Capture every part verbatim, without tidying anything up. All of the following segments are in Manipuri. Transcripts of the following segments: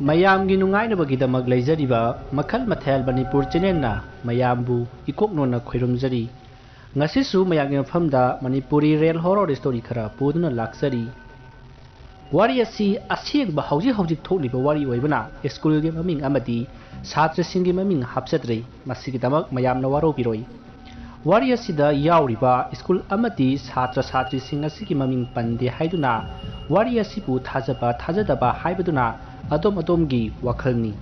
ꯃꯌꯥꯝꯒꯤ ꯅꯨꯡꯉꯥꯏꯅꯕꯒꯤꯗꯃꯛ ꯂꯩꯖꯔꯤꯕ ꯃꯈꯜ ꯃꯊꯦꯜ ꯃꯅꯤꯄꯨꯔ ꯆꯦꯅꯦꯜꯅ ꯃꯌꯥꯝꯕꯨ ꯏꯀꯣꯛ ꯅꯣꯟꯅ ꯈꯣꯏꯔꯨꯝꯖꯔꯤ꯫ ꯉꯁꯤꯁꯨ ꯃꯌꯥꯝꯒꯤ ꯃꯐꯝꯗ ꯃꯅꯤꯄꯨꯔꯤ ꯔꯤꯌꯦꯜ ꯍꯣꯔꯣꯔ ꯁ꯭ꯇꯣꯔꯤ ꯈꯔ ꯄꯨꯗꯨꯅ ꯂꯥꯛꯆꯔꯤ꯫ ꯋꯥꯔꯤ ꯑꯁꯤ ꯑꯁꯦꯡꯕ ꯍꯧꯖꯤꯛ ꯍꯧꯖꯤꯛ ꯊꯣꯛꯂꯤꯕ ꯋꯥꯔꯤ ꯑꯣꯏꯕꯅ ꯁ꯭ꯀꯨꯜꯒꯤ ꯃꯃꯤꯡ ꯑꯃꯗꯤ ꯁꯥꯇ꯭ꯔꯁꯤꯡꯒꯤ ꯃꯃꯤꯡ ꯍꯥꯞꯆꯗ꯭ꯔꯦ꯫ ꯃꯁꯤꯒꯤꯗꯃꯛ ꯃꯌꯥꯝꯅ ꯋꯥꯔꯧꯕꯤꯔꯣꯏ꯫ ꯋꯥꯔꯤ ꯑꯁꯤꯗ ꯌꯥꯎꯔꯤꯕ ꯁ꯭ꯀꯨꯜ ꯑꯃꯗꯤ ꯁꯥꯇ꯭ꯔ ꯁꯥꯇ꯭ꯔꯤꯁꯤꯡ ꯑꯁꯤꯒꯤ ꯃꯃꯤꯡ ꯄꯟꯗꯦ ꯍꯥꯏꯗꯨꯅ ꯋꯥꯔꯤ ꯑꯁꯤꯕꯨ ꯊꯥꯖꯕ ꯊꯥꯖꯗꯕ ꯍꯥꯏꯕꯗꯨꯅ ꯑꯗꯣꯝ ꯑꯗꯣꯝꯒꯤ ꯋꯥꯈꯜꯅꯤ꯫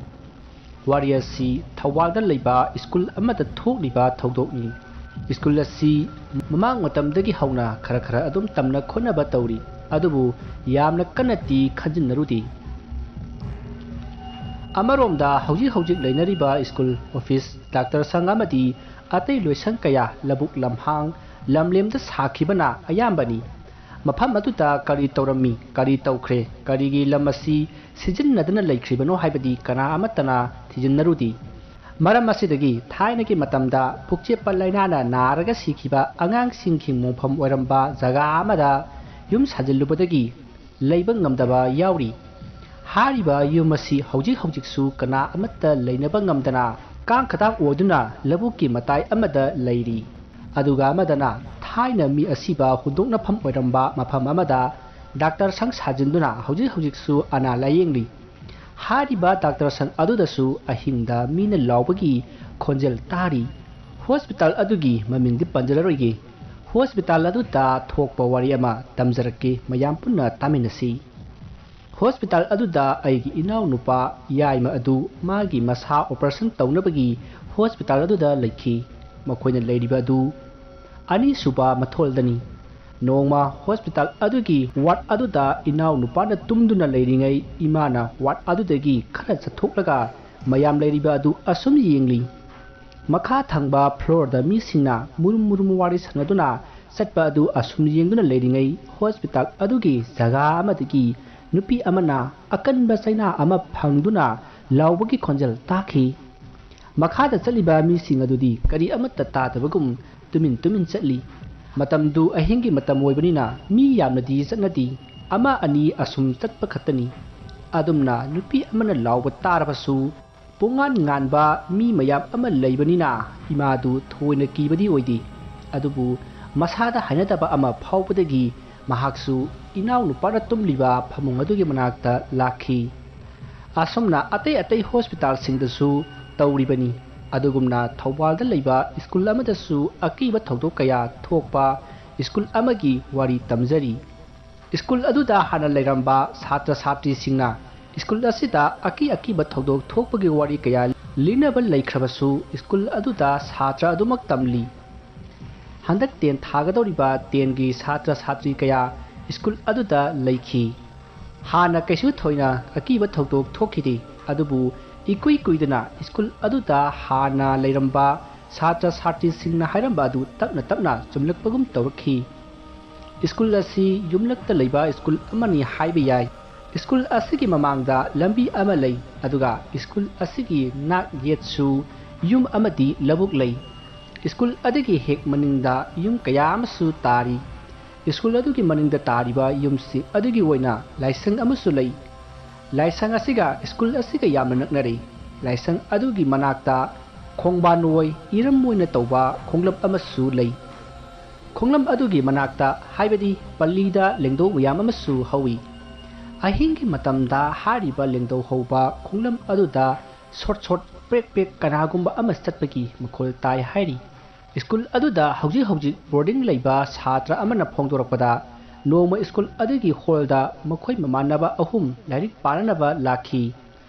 ꯋꯥꯔꯤ ꯑꯁꯤ ꯊꯧꯕꯥꯜꯗ ꯂꯩꯕ ꯁ꯭ꯀꯨꯜ ꯑꯃꯗ ꯊꯣꯛꯂꯤꯕ ꯊꯧꯗꯣꯛꯅꯤ꯫ ꯁ꯭ꯀꯨꯜ ꯑꯁꯤ ꯃꯃꯥꯡ ꯃꯇꯝꯗꯒꯤ ꯍꯧꯅ ꯈꯔ ꯈꯔ ꯑꯗꯨꯝ ꯇꯝꯅ ꯈꯣꯠꯅꯕ ꯇꯧꯔꯤ, ꯑꯗꯨꯕꯨ ꯌꯥꯝꯅ ꯀꯟꯅꯗꯤ ꯈꯟꯖꯤꯟꯅꯔꯨꯗꯦ꯫ ꯑꯃꯔꯣꯝꯗ ꯍꯧꯖꯤꯛ ꯍꯧꯖꯤꯛ ꯂꯩꯅꯔꯤꯕ ꯁ꯭ꯀꯨꯜ, ꯑꯣꯐꯤꯁ, ꯗꯥꯛꯇꯔ ꯁꯪ ꯑꯃꯗꯤ ꯑꯇꯩ ꯂꯣꯏꯁꯪ ꯀꯌꯥ ꯂꯧꯕꯨꯛ ꯂꯝꯍꯥꯡ ꯂꯝꯂꯦꯝꯗ ꯁꯥꯈꯤꯕꯅ ꯑꯌꯥꯝꯕꯅꯤ꯫ ꯃꯐꯝ ꯑꯗꯨꯗ ꯀꯔꯤ ꯇꯧꯔꯝꯃꯤ, ꯀꯔꯤ ꯇꯧꯈ꯭ꯔꯦ, ꯀꯔꯤꯒꯤ ꯂꯝ ꯑꯁꯤ ꯁꯤꯖꯤꯟꯅꯗꯨꯅ ꯂꯩꯈ꯭ꯔꯤꯕꯅꯣ ꯍꯥꯏꯕꯗꯤ ꯀꯅꯥ ꯑꯃꯠꯇꯅ ꯊꯤꯖꯤꯟꯅꯔꯨꯗꯦ꯫ ꯃꯔꯝ ꯑꯁꯤꯗꯒꯤ ꯊꯥꯏꯅꯒꯤ ꯃꯇꯝꯗ ꯄꯨꯛꯆꯦꯞꯄ ꯂꯥꯏꯅꯥꯅ ꯅꯥꯔꯒ ꯁꯤꯈꯤꯕ ꯑꯉꯥꯡꯁꯤꯡꯒꯤ ꯃꯣꯡꯐꯝ ꯑꯣꯏꯔꯝꯕ ꯖꯒꯥ ꯑꯃꯗ ꯌꯨꯝ ꯁꯥꯖꯤꯜꯂꯨꯕꯗꯒꯤ ꯂꯩꯕ ꯉꯝꯗꯕ ꯌꯥꯎꯔꯤ꯫ ꯍꯥꯏꯔꯤꯕ ꯌꯨꯝ ꯑꯁꯤ ꯍꯧꯖꯤꯛ ꯍꯧꯖꯤꯛꯁꯨ ꯀꯅꯥ ꯑꯃꯠꯇ ꯂꯩꯅꯕ ꯉꯝꯗꯅ ꯀꯥꯡ ꯈꯇꯥꯡ ꯑꯣꯏꯗꯨꯅ ꯂꯧꯕꯨꯛꯀꯤ ꯃꯇꯥꯏ ꯑꯃꯗ ꯂꯩꯔꯤ꯫ ꯑꯗꯨꯒ ꯑꯃꯗꯅ ꯊꯥꯏꯅ ꯃꯤ ꯑꯁꯤꯕ ꯍꯨꯟꯗꯣꯛꯅꯐꯝ ꯑꯣꯏꯔꯝꯕ ꯃꯐꯝ ꯑꯃꯗ ꯗꯥꯛꯇꯔ ꯁꯪ ꯁꯥꯖꯤꯟꯗꯨꯅ ꯍꯧꯖꯤꯛ ꯍꯧꯖꯤꯛꯁꯨ ꯑꯅꯥ ꯂꯥꯌꯦꯡꯂꯤ꯫ ꯍꯥꯏꯔꯤꯕ ꯗꯥꯛꯇꯔ ꯁꯪ ꯑꯗꯨꯗꯁꯨ ꯑꯍꯤꯡꯗ ꯃꯤꯅ ꯂꯥꯎꯕꯒꯤ ꯈꯣꯟꯖꯦꯜ ꯇꯥꯔꯤ꯫ ꯍꯣꯁꯄꯤꯇꯥꯜ ꯑꯗꯨꯒꯤ ꯃꯃꯤꯡꯗꯤ ꯄꯟꯖꯔꯔꯣꯏꯒꯦ꯫ ꯍꯣꯁꯄꯤꯇꯥꯜ ꯑꯗꯨꯗ ꯊꯣꯛꯄ ꯋꯥꯔꯤ ꯑꯃ ꯇꯝꯖꯔꯛꯀꯦ, ꯃꯌꯥꯝ ꯄꯨꯟꯅ ꯇꯥꯃꯤꯟꯅꯁꯤ꯫ ꯍꯣꯁꯄꯤꯇꯥꯜ ꯑꯗꯨꯗ ꯑꯩꯒꯤ ꯏꯅꯥꯎꯅꯨꯄꯥ ꯌꯥꯏꯃ ꯑꯗꯨ ꯃꯥꯒꯤ ꯃꯁꯥ ꯑꯣꯄꯔꯦꯁꯟ ꯇꯧꯅꯕꯒꯤ ꯍꯣꯁꯄꯤꯇꯥꯜ ꯑꯗꯨꯗ ꯂꯩꯈꯤ꯫ ꯃꯈꯣꯏꯅ ꯂꯩꯔꯤꯕ ꯑꯗꯨ ꯑꯅꯤꯁꯨꯕ ꯃꯊꯣꯜꯗꯅꯤ꯫ ꯅꯣꯡꯃ ꯍꯣꯁꯄꯤꯇꯥꯜ ꯑꯗꯨꯒꯤ ꯋꯥꯔꯗ ꯑꯗꯨꯗ ꯏꯅꯥꯎꯅꯨꯄꯥꯅ ꯇꯨꯝꯗꯨꯅ ꯂꯩꯔꯤꯉꯩ ꯏꯃꯥꯅ ꯋꯥꯔꯗ ꯑꯗꯨꯗꯒꯤ ꯈꯔ ꯆꯠꯊꯣꯛꯂꯒ ꯃꯌꯥꯝ ꯂꯩꯔꯤꯕ ꯑꯗꯨ ꯑꯁꯨꯝ ꯌꯦꯡꯂꯤ꯫ ꯃꯈꯥ ꯊꯪꯕ ꯐ꯭ꯂꯣꯔꯗ ꯃꯤꯁꯤꯡꯅ ꯃꯨꯔꯨꯝ ꯃꯨꯔꯨꯝ ꯋꯥꯔꯤ ꯁꯥꯟꯅꯗꯨꯅ ꯆꯠꯄ ꯑꯗꯨ ꯑꯁꯨꯝ ꯌꯦꯡꯗꯨꯅ ꯂꯩꯔꯤꯉꯩ ꯍꯣꯁꯄꯤꯇꯥꯜ ꯑꯗꯨꯒꯤ ꯖꯒꯥ ꯑꯃꯗꯒꯤ ꯅꯨꯄꯤ ꯑꯃꯅ ꯑꯀꯟꯕ ꯆꯩꯅꯥ ꯑꯃ ꯐꯪꯗꯨꯅ ꯂꯥꯎꯕꯒꯤ ꯈꯣꯟꯖꯦꯜ ꯇꯥꯈꯤ꯫ ꯃꯈꯥꯗ ꯆꯠꯂꯤꯕ ꯃꯤꯁꯤꯡ ꯑꯗꯨꯗꯤ ꯀꯔꯤ ꯑꯃꯠꯇ ꯇꯥꯗꯕꯒꯨꯝ ꯇꯨꯃꯤꯟ ꯇꯨꯃꯤꯟ ꯆꯠꯂꯤ꯫ ꯃꯇꯝꯗꯨ ꯑꯍꯤꯡꯒꯤ ꯃꯇꯝ ꯑꯣꯏꯕꯅꯤꯅ ꯃꯤ ꯌꯥꯝꯅꯗꯤ ꯆꯠꯅꯗꯦ꯫ ꯑꯃ ꯑꯅꯤ ꯑꯁꯨꯝ ꯆꯠꯄ ꯈꯛꯇꯅꯤ꯫ ꯑꯗꯨꯝꯅ ꯅꯨꯄꯤ ꯑꯃꯅ ꯂꯥꯎꯕ ꯇꯥꯔꯕꯁꯨ, ꯄꯨꯡꯉꯥꯟ ꯉꯥꯟꯕ ꯃꯤ ꯃꯌꯥꯝ ꯑꯃ ꯂꯩꯕꯅꯤꯅ ꯏꯃꯥꯗꯨ ꯊꯣꯏꯅ ꯀꯤꯕꯗꯤ ꯑꯣꯏꯗꯦ꯫ ꯑꯗꯨꯕꯨ ꯃꯁꯥꯗ ꯍꯩꯅꯗꯕ ꯑꯃ ꯐꯥꯎꯕꯗꯒꯤ ꯃꯍꯥꯛꯁꯨ ꯏꯅꯥꯎꯅꯨꯄꯥꯅ ꯇꯨꯝꯂꯤꯕ ꯐꯃꯨꯡ ꯑꯗꯨꯒꯤ ꯃꯅꯥꯛꯇ ꯂꯥꯛꯈꯤ꯫ ꯑꯁꯨꯝꯅ ꯑꯇꯩ ꯑꯇꯩ ꯍꯣꯁꯄꯤꯇꯥꯜꯁꯤꯡꯗꯁꯨ ꯇꯧꯔꯤꯕꯅꯤ꯫ ꯑꯗꯨꯒꯨꯝꯅ ꯊꯧꯕꯥꯜꯗ ꯂꯩꯕ ꯁ꯭ꯀꯨꯜ ꯑꯃꯗꯁꯨ ꯑꯀꯤꯕ ꯊꯧꯗꯣꯛ ꯀꯌꯥ ꯊꯣꯛꯄ ꯁ꯭ꯀꯨꯜ ꯑꯃꯒꯤ ꯋꯥꯔꯤ ꯇꯝꯖꯔꯤ꯫ ꯁ꯭ꯀꯨꯜ ꯑꯗꯨꯗ ꯍꯥꯟꯅ ꯂꯩꯔꯝꯕ ꯁꯥꯇ꯭ꯔ ꯁꯥꯇ꯭ꯔꯤꯁꯤꯡꯅ ꯁ꯭ꯀꯨꯜ ꯑꯁꯤꯗ ꯑꯀꯤ ꯑꯀꯤꯕ ꯊꯧꯗꯣꯛ ꯊꯣꯛꯄꯒꯤ ꯋꯥꯔꯤ ꯀꯌꯥ ꯂꯤꯅꯕ ꯂꯩꯈ꯭ꯔꯕꯁꯨ, ꯁ꯭ꯀꯨꯜ ꯑꯗꯨꯗ ꯁꯥꯇ꯭ꯔ ꯑꯗꯨꯃꯛ ꯇꯝꯂꯤ꯫ ꯍꯟꯗꯛ ꯇꯦꯟ ꯊꯥꯒꯗꯧꯔꯤꯕ ꯇꯦꯟꯒꯤ ꯁꯥꯇ꯭ꯔ ꯁꯥꯇ꯭ꯔꯤ ꯀꯌꯥ ꯁ꯭ꯀꯨꯜ ꯑꯗꯨꯗ ꯂꯩꯈꯤ꯫ ꯍꯥꯟꯅ ꯀꯩꯁꯨ ꯊꯣꯏꯅ ꯑꯀꯤꯕ ꯊꯧꯗꯣꯛ ꯊꯣꯛꯈꯤꯗꯦ, ꯑꯗꯨꯕꯨ ꯏꯀꯨꯏ ꯀꯨꯏꯗꯅ ꯁ꯭ꯀꯨꯜ ꯑꯗꯨꯗ ꯍꯥꯟꯅ ꯂꯩꯔꯝꯕ ꯁꯥꯇ꯭ꯔ ꯁꯥꯇ꯭ꯔꯤꯁꯤꯡꯅ ꯍꯥꯏꯔꯝꯕ ꯑꯗꯨ ꯇꯞꯅ ꯇꯞꯅ ꯆꯨꯝꯂꯛꯄꯒꯨꯝ ꯇꯧꯔꯛꯈꯤ꯫ ꯁ꯭ꯀꯨꯜ ꯑꯁꯤ ꯌꯨꯝꯂꯛꯇ ꯂꯩꯕ ꯁ꯭ꯀꯨꯜ ꯑꯃꯅꯤ ꯍꯥꯏꯕ ꯌꯥꯏ꯫ ꯁ꯭ꯀꯨꯜ ꯑꯁꯤꯒꯤ ꯃꯃꯥꯡꯗ ꯂꯝꯕꯤ ꯑꯃ ꯂꯩ, ꯑꯗꯨꯒ ꯁ꯭ꯀꯨꯜ ꯑꯁꯤꯒꯤ ꯅꯥꯛ ꯌꯦꯠꯁꯨ ꯌꯨꯝ ꯑꯃꯗꯤ ꯂꯧꯕꯨꯛ ꯂꯩ꯫ ꯁ꯭ꯀꯨꯜ ꯑꯗꯨꯒꯤ ꯍꯦꯛ ꯃꯅꯤꯡꯗ ꯌꯨꯝ ꯀꯌꯥ ꯑꯃꯁꯨ ꯇꯥꯔꯤ꯫ ꯁ꯭ꯀꯨꯜ ꯑꯗꯨꯒꯤ ꯃꯅꯤꯡꯗ ꯇꯥꯔꯤꯕ ꯌꯨꯝꯁꯤꯡ ꯑꯗꯨꯒꯤ ꯑꯣꯏꯅ ꯂꯥꯏꯁꯪ ꯑꯃꯁꯨ ꯂꯩ꯫ ꯂꯥꯏꯁꯪ ꯑꯁꯤꯒ ꯁ꯭ꯀꯨꯜ ꯑꯁꯤꯒ ꯌꯥꯝꯅ ꯅꯛꯅꯔꯤ꯫ ꯂꯥꯏꯁꯪ ꯑꯗꯨꯒꯤ ꯃꯅꯥꯛꯇ ꯈꯣꯡꯕꯥꯟ ꯑꯣꯏ ꯏꯔꯝ ꯑꯣꯏꯅ ꯇꯧꯕ ꯈꯣꯡꯂꯝ ꯑꯃꯁꯨ ꯂꯩ꯫ ꯈꯣꯡꯂꯝ ꯑꯗꯨꯒꯤ ꯃꯅꯥꯛꯇ, ꯍꯥꯏꯕꯗꯤ ꯄꯜꯂꯤꯗ, ꯂꯦꯡꯗꯧ ꯃꯌꯥꯝ ꯑꯃꯁꯨ ꯍꯧꯏ꯫ ꯑꯍꯤꯡꯒꯤ ꯃꯇꯝꯗ ꯍꯥꯏꯔꯤꯕ ꯂꯦꯡꯗꯧ ꯍꯧꯕ ꯈꯣꯡꯂꯝ ꯑꯗꯨꯗ ꯁꯣꯠ ꯁꯣꯠ, ꯄ꯭ꯔꯦꯛ ꯄ꯭ꯔꯦꯛ ꯀꯅꯥꯒꯨꯝꯕ ꯑꯃ ꯆꯠꯄꯒꯤ ꯃꯈꯣꯜ ꯇꯥꯏ ꯍꯥꯏꯔꯤ꯫ ꯁ꯭ꯀꯨꯜ ꯑꯗꯨꯗ ꯍꯧꯖꯤꯛ ꯍꯧꯖꯤꯛ ꯕꯣꯔꯗꯤꯡ ꯂꯩꯕ ꯁꯥꯇ꯭ꯔ ꯑꯃꯅ ꯐꯣꯡꯗꯣꯔꯛꯄꯗ, ꯅꯣꯡꯃ ꯁ꯭ꯀꯨꯜ ꯑꯗꯨꯒꯤ ꯍꯣꯜꯗ ꯃꯈꯣꯏ ꯃꯃꯥꯟꯅꯕ ꯑꯍꯨꯝ ꯂꯥꯏꯔꯤꯛ ꯄꯥꯅꯅꯕ ꯂꯥꯛꯈꯤ꯫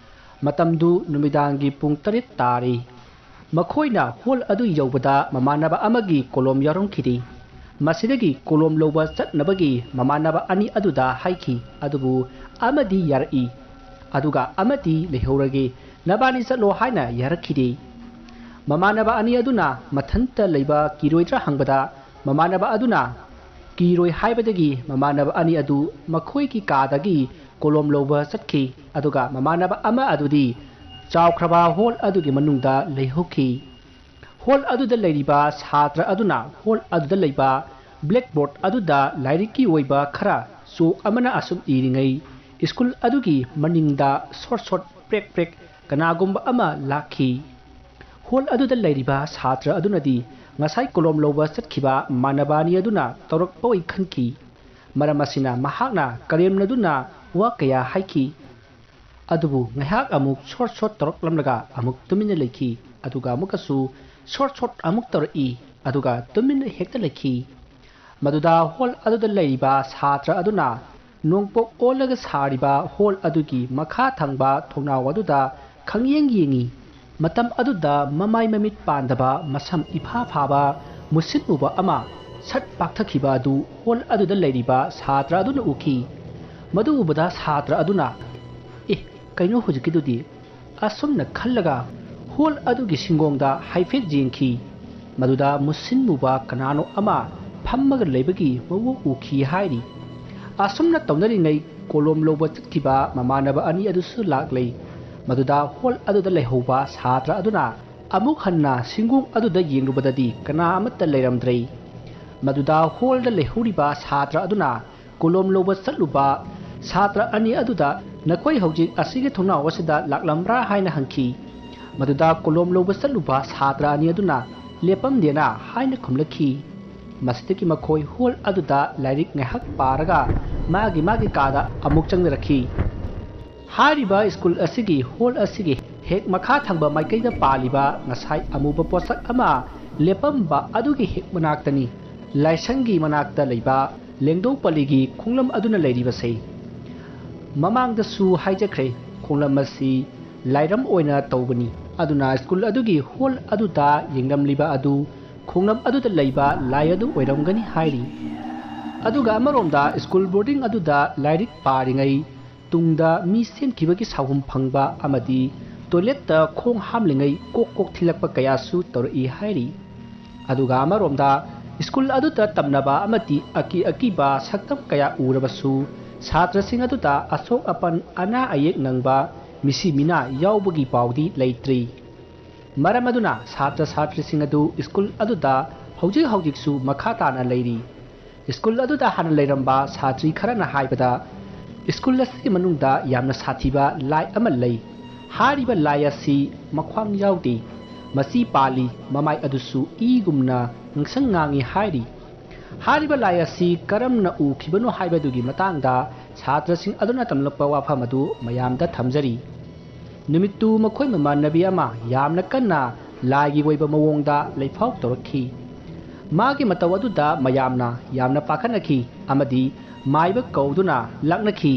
ꯃꯇꯝꯗꯨ ꯅꯨꯃꯤꯗꯥꯡꯒꯤ ꯄꯨꯡ ꯇꯔꯦꯠ ꯇꯥꯔꯤ꯫ ꯃꯈꯣꯏꯅ ꯍꯣꯜ ꯑꯗꯨ ꯌꯧꯕꯗ ꯃꯃꯥꯟꯅꯕ ꯑꯃꯒꯤ ꯀꯣꯂꯣꯝ ꯌꯥꯎꯔꯝꯈꯤꯗꯦ꯫ ꯃꯁꯤꯗꯒꯤ ꯀꯣꯂꯣꯝ ꯂꯧꯕ ꯆꯠꯅꯕꯒꯤ ꯃꯃꯥꯟꯅꯕ ꯑꯅꯤ ꯑꯗꯨꯗ ꯍꯥꯏꯈꯤ, ꯑꯗꯨꯕꯨ ꯑꯃꯗꯤ ꯌꯥꯔꯛꯏ, ꯑꯗꯨꯒ ꯑꯃꯗꯤ ꯂꯩꯍꯧꯔꯒꯦ, ꯅꯕꯥꯅꯤ ꯆꯠꯂꯣ ꯍꯥꯏꯅ ꯌꯥꯔꯛꯈꯤꯗꯦ꯫ ꯃꯃꯥꯟꯅꯕ ꯑꯅꯤ ꯑꯗꯨꯅ ꯃꯊꯟꯇ ꯂꯩꯕ ꯀꯤꯔꯣꯏꯗ꯭ꯔꯥ ꯍꯪꯕꯗ, ꯃꯃꯥꯟꯅꯕ ꯑꯗꯨꯅ ꯀꯤꯔꯣꯏ ꯍꯥꯏꯕꯗꯒꯤ ꯃꯃꯥꯟꯅꯕ ꯑꯅꯤ ꯑꯗꯨ ꯃꯈꯣꯏꯒꯤ ꯀꯥꯗꯒꯤ ꯀꯣꯂꯣꯝ ꯂꯧꯕ ꯆꯠꯈꯤ, ꯑꯗꯨꯒ ꯃꯃꯥꯟꯅꯕ ꯑꯃ ꯑꯗꯨꯗꯤ ꯆꯥꯎꯈ꯭ꯔꯕ ꯍꯣꯜ ꯑꯗꯨꯒꯤ ꯃꯅꯨꯡꯗ ꯂꯩꯍꯧꯈꯤ꯫ ꯍꯣꯜ ꯑꯗꯨꯗ ꯂꯩꯔꯤꯕ ꯁꯥꯇ꯭ꯔ ꯑꯗꯨꯅ ꯍꯣꯜ ꯑꯗꯨꯗ ꯂꯩꯕ ꯕ꯭ꯂꯦꯛꯕꯣꯔꯗ ꯑꯗꯨꯗ ꯂꯥꯏꯔꯤꯛꯀꯤ ꯑꯣꯏꯕ ꯈꯔ ꯆꯣꯛ ꯑꯃꯅ ꯑꯁꯨꯝ ꯏꯔꯤꯉꯩ, ꯁ꯭ꯀꯨꯜ ꯑꯗꯨꯒꯤ ꯃꯅꯤꯡꯗ ꯁꯣꯠ ꯁꯣꯠ ꯄ꯭ꯔꯦꯛ ꯄ꯭ꯔꯦꯛ ꯀꯅꯥꯒꯨꯝꯕ ꯑꯃ ꯂꯥꯛꯈꯤ꯫ ꯍꯣꯜ ꯑꯗꯨꯗ ꯂꯩꯔꯤꯕ ꯁꯥꯇ꯭ꯔ ꯑꯗꯨꯅꯗꯤ ꯉꯁꯥꯏ ꯀꯣꯂꯣꯝ ꯂꯧꯕ ꯆꯠꯈꯤꯕ ꯃꯃꯥꯟꯅꯕ ꯑꯅꯤ ꯑꯗꯨꯅ ꯇꯧꯔꯛꯄ ꯑꯣꯏ ꯈꯟꯈꯤ꯫ ꯃꯔꯝ ꯑꯁꯤꯅ ꯃꯍꯥꯛꯅ ꯀꯔꯦꯝꯅꯗꯨꯅ ꯋꯥ ꯀꯌꯥ ꯍꯥꯏꯈꯤ꯫ ꯑꯗꯨꯕꯨ ꯉꯥꯏꯍꯥꯛ ꯑꯃꯨꯛ ꯁꯣꯠ ꯁꯣꯠ ꯇꯧꯔꯛꯂꯝꯂꯒ ꯑꯃꯨꯛ ꯇꯨꯃꯤꯟꯅ ꯂꯩꯈꯤ꯫ ꯑꯗꯨꯒ ꯑꯃꯨꯛꯀꯁꯨ ꯁꯣꯠ ꯁꯣꯠ ꯑꯃꯨꯛ ꯇꯧꯔꯛꯏ꯫ ꯑꯗꯨꯒ ꯇꯨꯃꯤꯟꯅ ꯍꯦꯛꯇ ꯂꯩꯈꯤ꯫ ꯃꯗꯨꯗ ꯍꯣꯜ ꯑꯗꯨꯗ ꯂꯩꯔꯤꯕ ꯁꯥꯇ꯭ꯔ ꯑꯗꯨꯅ ꯅꯣꯡꯄꯣꯛ ꯑꯣꯜꯂꯒ ꯁꯥꯔꯤꯕ ꯍꯣꯜ ꯑꯗꯨꯒꯤ ꯃꯈꯥ ꯊꯪꯕ ꯊꯣꯡꯅꯥꯎ ꯑꯗꯨꯗ ꯈꯪꯌꯦꯡ ꯌꯦꯡꯉꯤ꯫ ꯃꯇꯝ ꯑꯗꯨꯗ ꯃꯃꯥꯏ ꯃꯃꯤꯠ ꯄꯥꯟꯗꯕ, ꯃꯁꯝ ꯏꯐꯥ ꯐꯥꯕ, ꯃꯨꯁꯤꯟ ꯃꯨꯕ ꯑꯃ ꯁꯠ ꯄꯥꯛꯊꯈꯤꯕ ꯑꯗꯨ ꯍꯣꯜ ꯑꯗꯨꯗ ꯂꯩꯔꯤꯕ ꯁꯥꯇ꯭ꯔ ꯑꯗꯨꯅ ꯎꯈꯤ꯫ ꯃꯗꯨ ꯎꯕꯗ ꯁꯥꯇ꯭ꯔ ꯑꯗꯨꯅ, "ꯑꯦ, ꯀꯩꯅꯣ ꯍꯧꯖꯤꯛꯀꯤꯗꯨꯗꯤ?" ꯑꯁꯨꯝꯅ ꯈꯜꯂꯒ ꯍꯣꯜ ꯑꯗꯨꯒꯤ ꯁꯤꯡꯒꯣꯡꯗ ꯍꯥꯏꯐꯦꯠ ꯌꯦꯡꯈꯤ꯫ ꯃꯗꯨꯗ ꯃꯨꯁꯤꯟ ꯃꯨꯕ ꯀꯅꯥꯅꯣ ꯑꯃ ꯐꯝꯃꯒ ꯂꯩꯕꯒꯤ ꯃꯑꯣꯡ ꯎꯈꯤ ꯍꯥꯏꯔꯤ꯫ ꯑꯁꯨꯝꯅ ꯇꯧꯅꯔꯤꯉꯩ ꯀꯣꯂꯣꯝ ꯂꯧꯕ ꯆꯠꯈꯤꯕ ꯃꯃꯥꯟꯅꯕ ꯑꯅꯤ ꯑꯗꯨꯁꯨ ꯂꯥꯛꯂꯦ꯫ ꯃꯗꯨꯗ ꯍꯣꯜ ꯑꯗꯨꯗ ꯂꯩꯍꯧꯕ ꯁꯥꯇ꯭ꯔ ꯑꯗꯨꯅ ꯑꯃꯨꯛ ꯍꯟꯅ ꯁꯤꯡꯒꯣꯡ ꯑꯗꯨꯗ ꯌꯦꯡꯂꯨꯕꯗꯗꯤ ꯀꯅꯥ ꯑꯃꯠꯇ ꯂꯩꯔꯝꯗ꯭ꯔꯦ꯫ ꯃꯗꯨꯗ ꯍꯣꯜꯗ ꯂꯩꯍꯧꯔꯤꯕ ꯁꯥꯇ꯭ꯔ ꯑꯗꯨꯅ ꯀꯣꯂꯣꯝ ꯂꯧꯕ ꯆꯠꯂꯨꯕ ꯁꯥꯇ꯭ꯔ ꯑꯅꯤ ꯑꯗꯨꯗ, "ꯅꯈꯣꯏ ꯍꯧꯖꯤꯛ ꯑꯁꯤꯒꯤ ꯊꯣꯡꯅꯥꯎ ꯑꯁꯤꯗ ꯂꯥꯛꯂꯝꯕ꯭ꯔꯥ?" ꯍꯥꯏꯅ ꯍꯪꯈꯤ꯫ ꯃꯗꯨꯗ ꯀꯣꯂꯣꯝ ꯂꯧꯕ ꯆꯠꯂꯨꯕ ꯁꯥꯇ꯭ꯔ ꯑꯅꯤ ꯑꯗꯨꯅ, "ꯂꯦꯞꯄꯝꯗꯦꯅ" ꯍꯥꯏꯅ ꯈꯨꯝꯂꯛꯈꯤ꯫ ꯃꯁꯤꯗꯒꯤ ꯃꯈꯣꯏ ꯍꯣꯜ ꯑꯗꯨꯗ ꯂꯥꯏꯔꯤꯛ ꯉꯥꯏꯍꯥꯛ ꯄꯥꯔꯒ ꯃꯥꯒꯤ ꯃꯥꯒꯤ ꯀꯥꯗ ꯑꯃꯨꯛ ꯆꯪꯅꯔꯛꯈꯤ꯫ ꯍꯥꯏꯔꯤꯕ ꯁ꯭ꯀꯨꯜ ꯑꯁꯤꯒꯤ ꯍꯣꯜ ꯑꯁꯤꯒꯤ ꯍꯦꯛ ꯃꯈꯥ ꯊꯪꯕ ꯃꯥꯏꯀꯩꯗ ꯄꯥꯜꯂꯤꯕ ꯉꯁꯥꯏ ꯑꯃꯨꯕ ꯄꯣꯠꯁꯛ ꯑꯃ ꯂꯦꯞꯄꯝꯕ ꯑꯗꯨꯒꯤ ꯍꯦꯛ ꯃꯅꯥꯛꯇꯅꯤ ꯂꯥꯏꯁꯪꯒꯤ ꯃꯅꯥꯛꯇ ꯂꯩꯕ ꯂꯦꯡꯗꯧ ꯄꯜꯂꯤꯒꯤ ꯈꯣꯡꯂꯝ ꯑꯗꯨꯅ ꯂꯩꯔꯤꯕꯁꯦ꯫ ꯃꯃꯥꯡꯗꯁꯨ ꯍꯥꯏꯖꯈ꯭ꯔꯦ, ꯈꯣꯡꯂꯝ ꯑꯁꯤ ꯂꯥꯏꯔꯝ ꯑꯣꯏꯅ ꯇꯧꯕꯅꯤ꯫ ꯑꯗꯨꯅ ꯁ꯭ꯀꯨꯜ ꯑꯗꯨꯒꯤ ꯍꯣꯜ ꯑꯗꯨꯗ ꯌꯦꯡꯂꯝꯂꯤꯕ ꯑꯗꯨ ꯈꯣꯡꯂꯝ ꯑꯗꯨꯗ ꯂꯩꯕ ꯂꯥꯏ ꯑꯗꯨ ꯑꯣꯏꯔꯝꯒꯅꯤ ꯍꯥꯏꯔꯤ꯫ ꯑꯗꯨꯒ ꯑꯃꯔꯣꯝꯗ ꯁ꯭ꯀꯨꯜ ꯕꯣꯔꯗꯤꯡ ꯑꯗꯨꯗ ꯂꯥꯏꯔꯤꯛ ꯄꯥꯔꯤꯉꯩ ꯇꯨꯡꯗ ꯃꯤ ꯁꯦꯝꯈꯤꯕꯒꯤ ꯁꯥꯎꯍꯨꯝ ꯐꯪꯕ ꯑꯃꯗꯤ ꯇꯣꯏꯂꯦꯠꯇ ꯈꯣꯡ ꯍꯥꯝꯂꯤꯉꯩ ꯀꯣꯛ ꯀꯣꯛ ꯊꯤꯜꯂꯛꯄ ꯀꯌꯥꯁꯨ ꯇꯧꯔꯛꯏ ꯍꯥꯏꯔꯤ꯫ ꯑꯗꯨꯒ ꯑꯃꯔꯣꯝꯗ ꯁ꯭ꯀꯨꯜ ꯑꯗꯨꯗ ꯇꯝꯅꯕ ꯑꯃꯗꯤ ꯑꯀꯤ ꯑꯀꯤꯕ ꯁꯛꯇꯝ ꯀꯌꯥ ꯎꯔꯕꯁꯨ ꯁꯥꯇ꯭ꯔꯁꯤꯡ ꯑꯗꯨꯗ ꯑꯁꯣꯛ ꯑꯄꯟ, ꯑꯅꯥ ꯑꯌꯦꯛ ꯅꯪꯕ, ꯃꯤꯁꯤ ꯃꯤꯅꯥ ꯌꯥꯎꯕꯒꯤ ꯄꯥꯎꯗꯤ ꯂꯩꯇ꯭ꯔꯤ꯫ ꯃꯔꯝ ꯑꯗꯨꯅ ꯁꯥꯇ꯭ꯔ ꯁꯥꯇ꯭ꯔꯤꯁꯤꯡ ꯑꯗꯨ ꯁ꯭ꯀꯨꯜ ꯑꯗꯨꯗ ꯍꯧꯖꯤꯛ ꯍꯧꯖꯤꯛꯁꯨ ꯃꯈꯥ ꯇꯥꯅ ꯂꯩꯔꯤ꯫ ꯁ꯭ꯀꯨꯜ ꯑꯗꯨꯗ ꯍꯥꯟꯅ ꯂꯩꯔꯝꯕ ꯁꯥꯇ꯭ꯔꯤ ꯈꯔꯅ ꯍꯥꯏꯕꯗ, ꯁ꯭ꯀꯨꯜ ꯑꯁꯤꯒꯤ ꯃꯅꯨꯡꯗ ꯌꯥꯝꯅ ꯁꯥꯊꯤꯕ ꯂꯥꯏ ꯑꯃ ꯂꯩ꯫ ꯍꯥꯏꯔꯤꯕ ꯂꯥꯏ ꯑꯁꯤ ꯃꯈ꯭ꯋꯥꯡ ꯌꯥꯎꯗꯦ꯫ ꯃꯆꯤ ꯄꯥꯜꯂꯤ, ꯃꯃꯥꯏ ꯑꯗꯨꯁꯨ ꯏꯒꯨꯝꯅ ꯉꯥꯡꯁꯪ ꯉꯥꯡꯏ ꯍꯥꯏꯔꯤ꯫ ꯍꯥꯏꯔꯤꯕ ꯂꯥꯏ ꯑꯁꯤ ꯀꯔꯝꯅ ꯎꯈꯤꯕꯅꯣ ꯍꯥꯏꯕꯗꯨꯒꯤ ꯃꯇꯥꯡꯗ ꯁꯥꯇ꯭ꯔꯁꯤꯡ ꯑꯗꯨꯅ ꯇꯝꯂꯛꯄ ꯋꯥꯐꯝ ꯑꯗꯨ ꯃꯌꯥꯝꯗ ꯊꯝꯖꯔꯤ꯫ ꯅꯨꯃꯤꯠꯇꯨ ꯃꯈꯣꯏ ꯃꯃꯥꯟꯅꯕꯤ ꯑꯃ ꯌꯥꯝꯅ ꯀꯟꯅ ꯂꯥꯏꯒꯤ ꯑꯣꯏꯕ ꯃꯑꯣꯡꯗ ꯂꯩꯐꯥꯎ ꯇꯧꯔꯛꯈꯤ꯫ ꯃꯥꯒꯤ ꯃꯇꯧ ꯑꯗꯨꯗ ꯃꯌꯥꯝꯅ ꯌꯥꯝꯅ ꯄꯥꯈꯠꯅꯈꯤ ꯑꯃꯗꯤ ꯃꯥꯏꯕ ꯀꯧꯗꯨꯅ ꯂꯥꯛꯅꯈꯤ꯫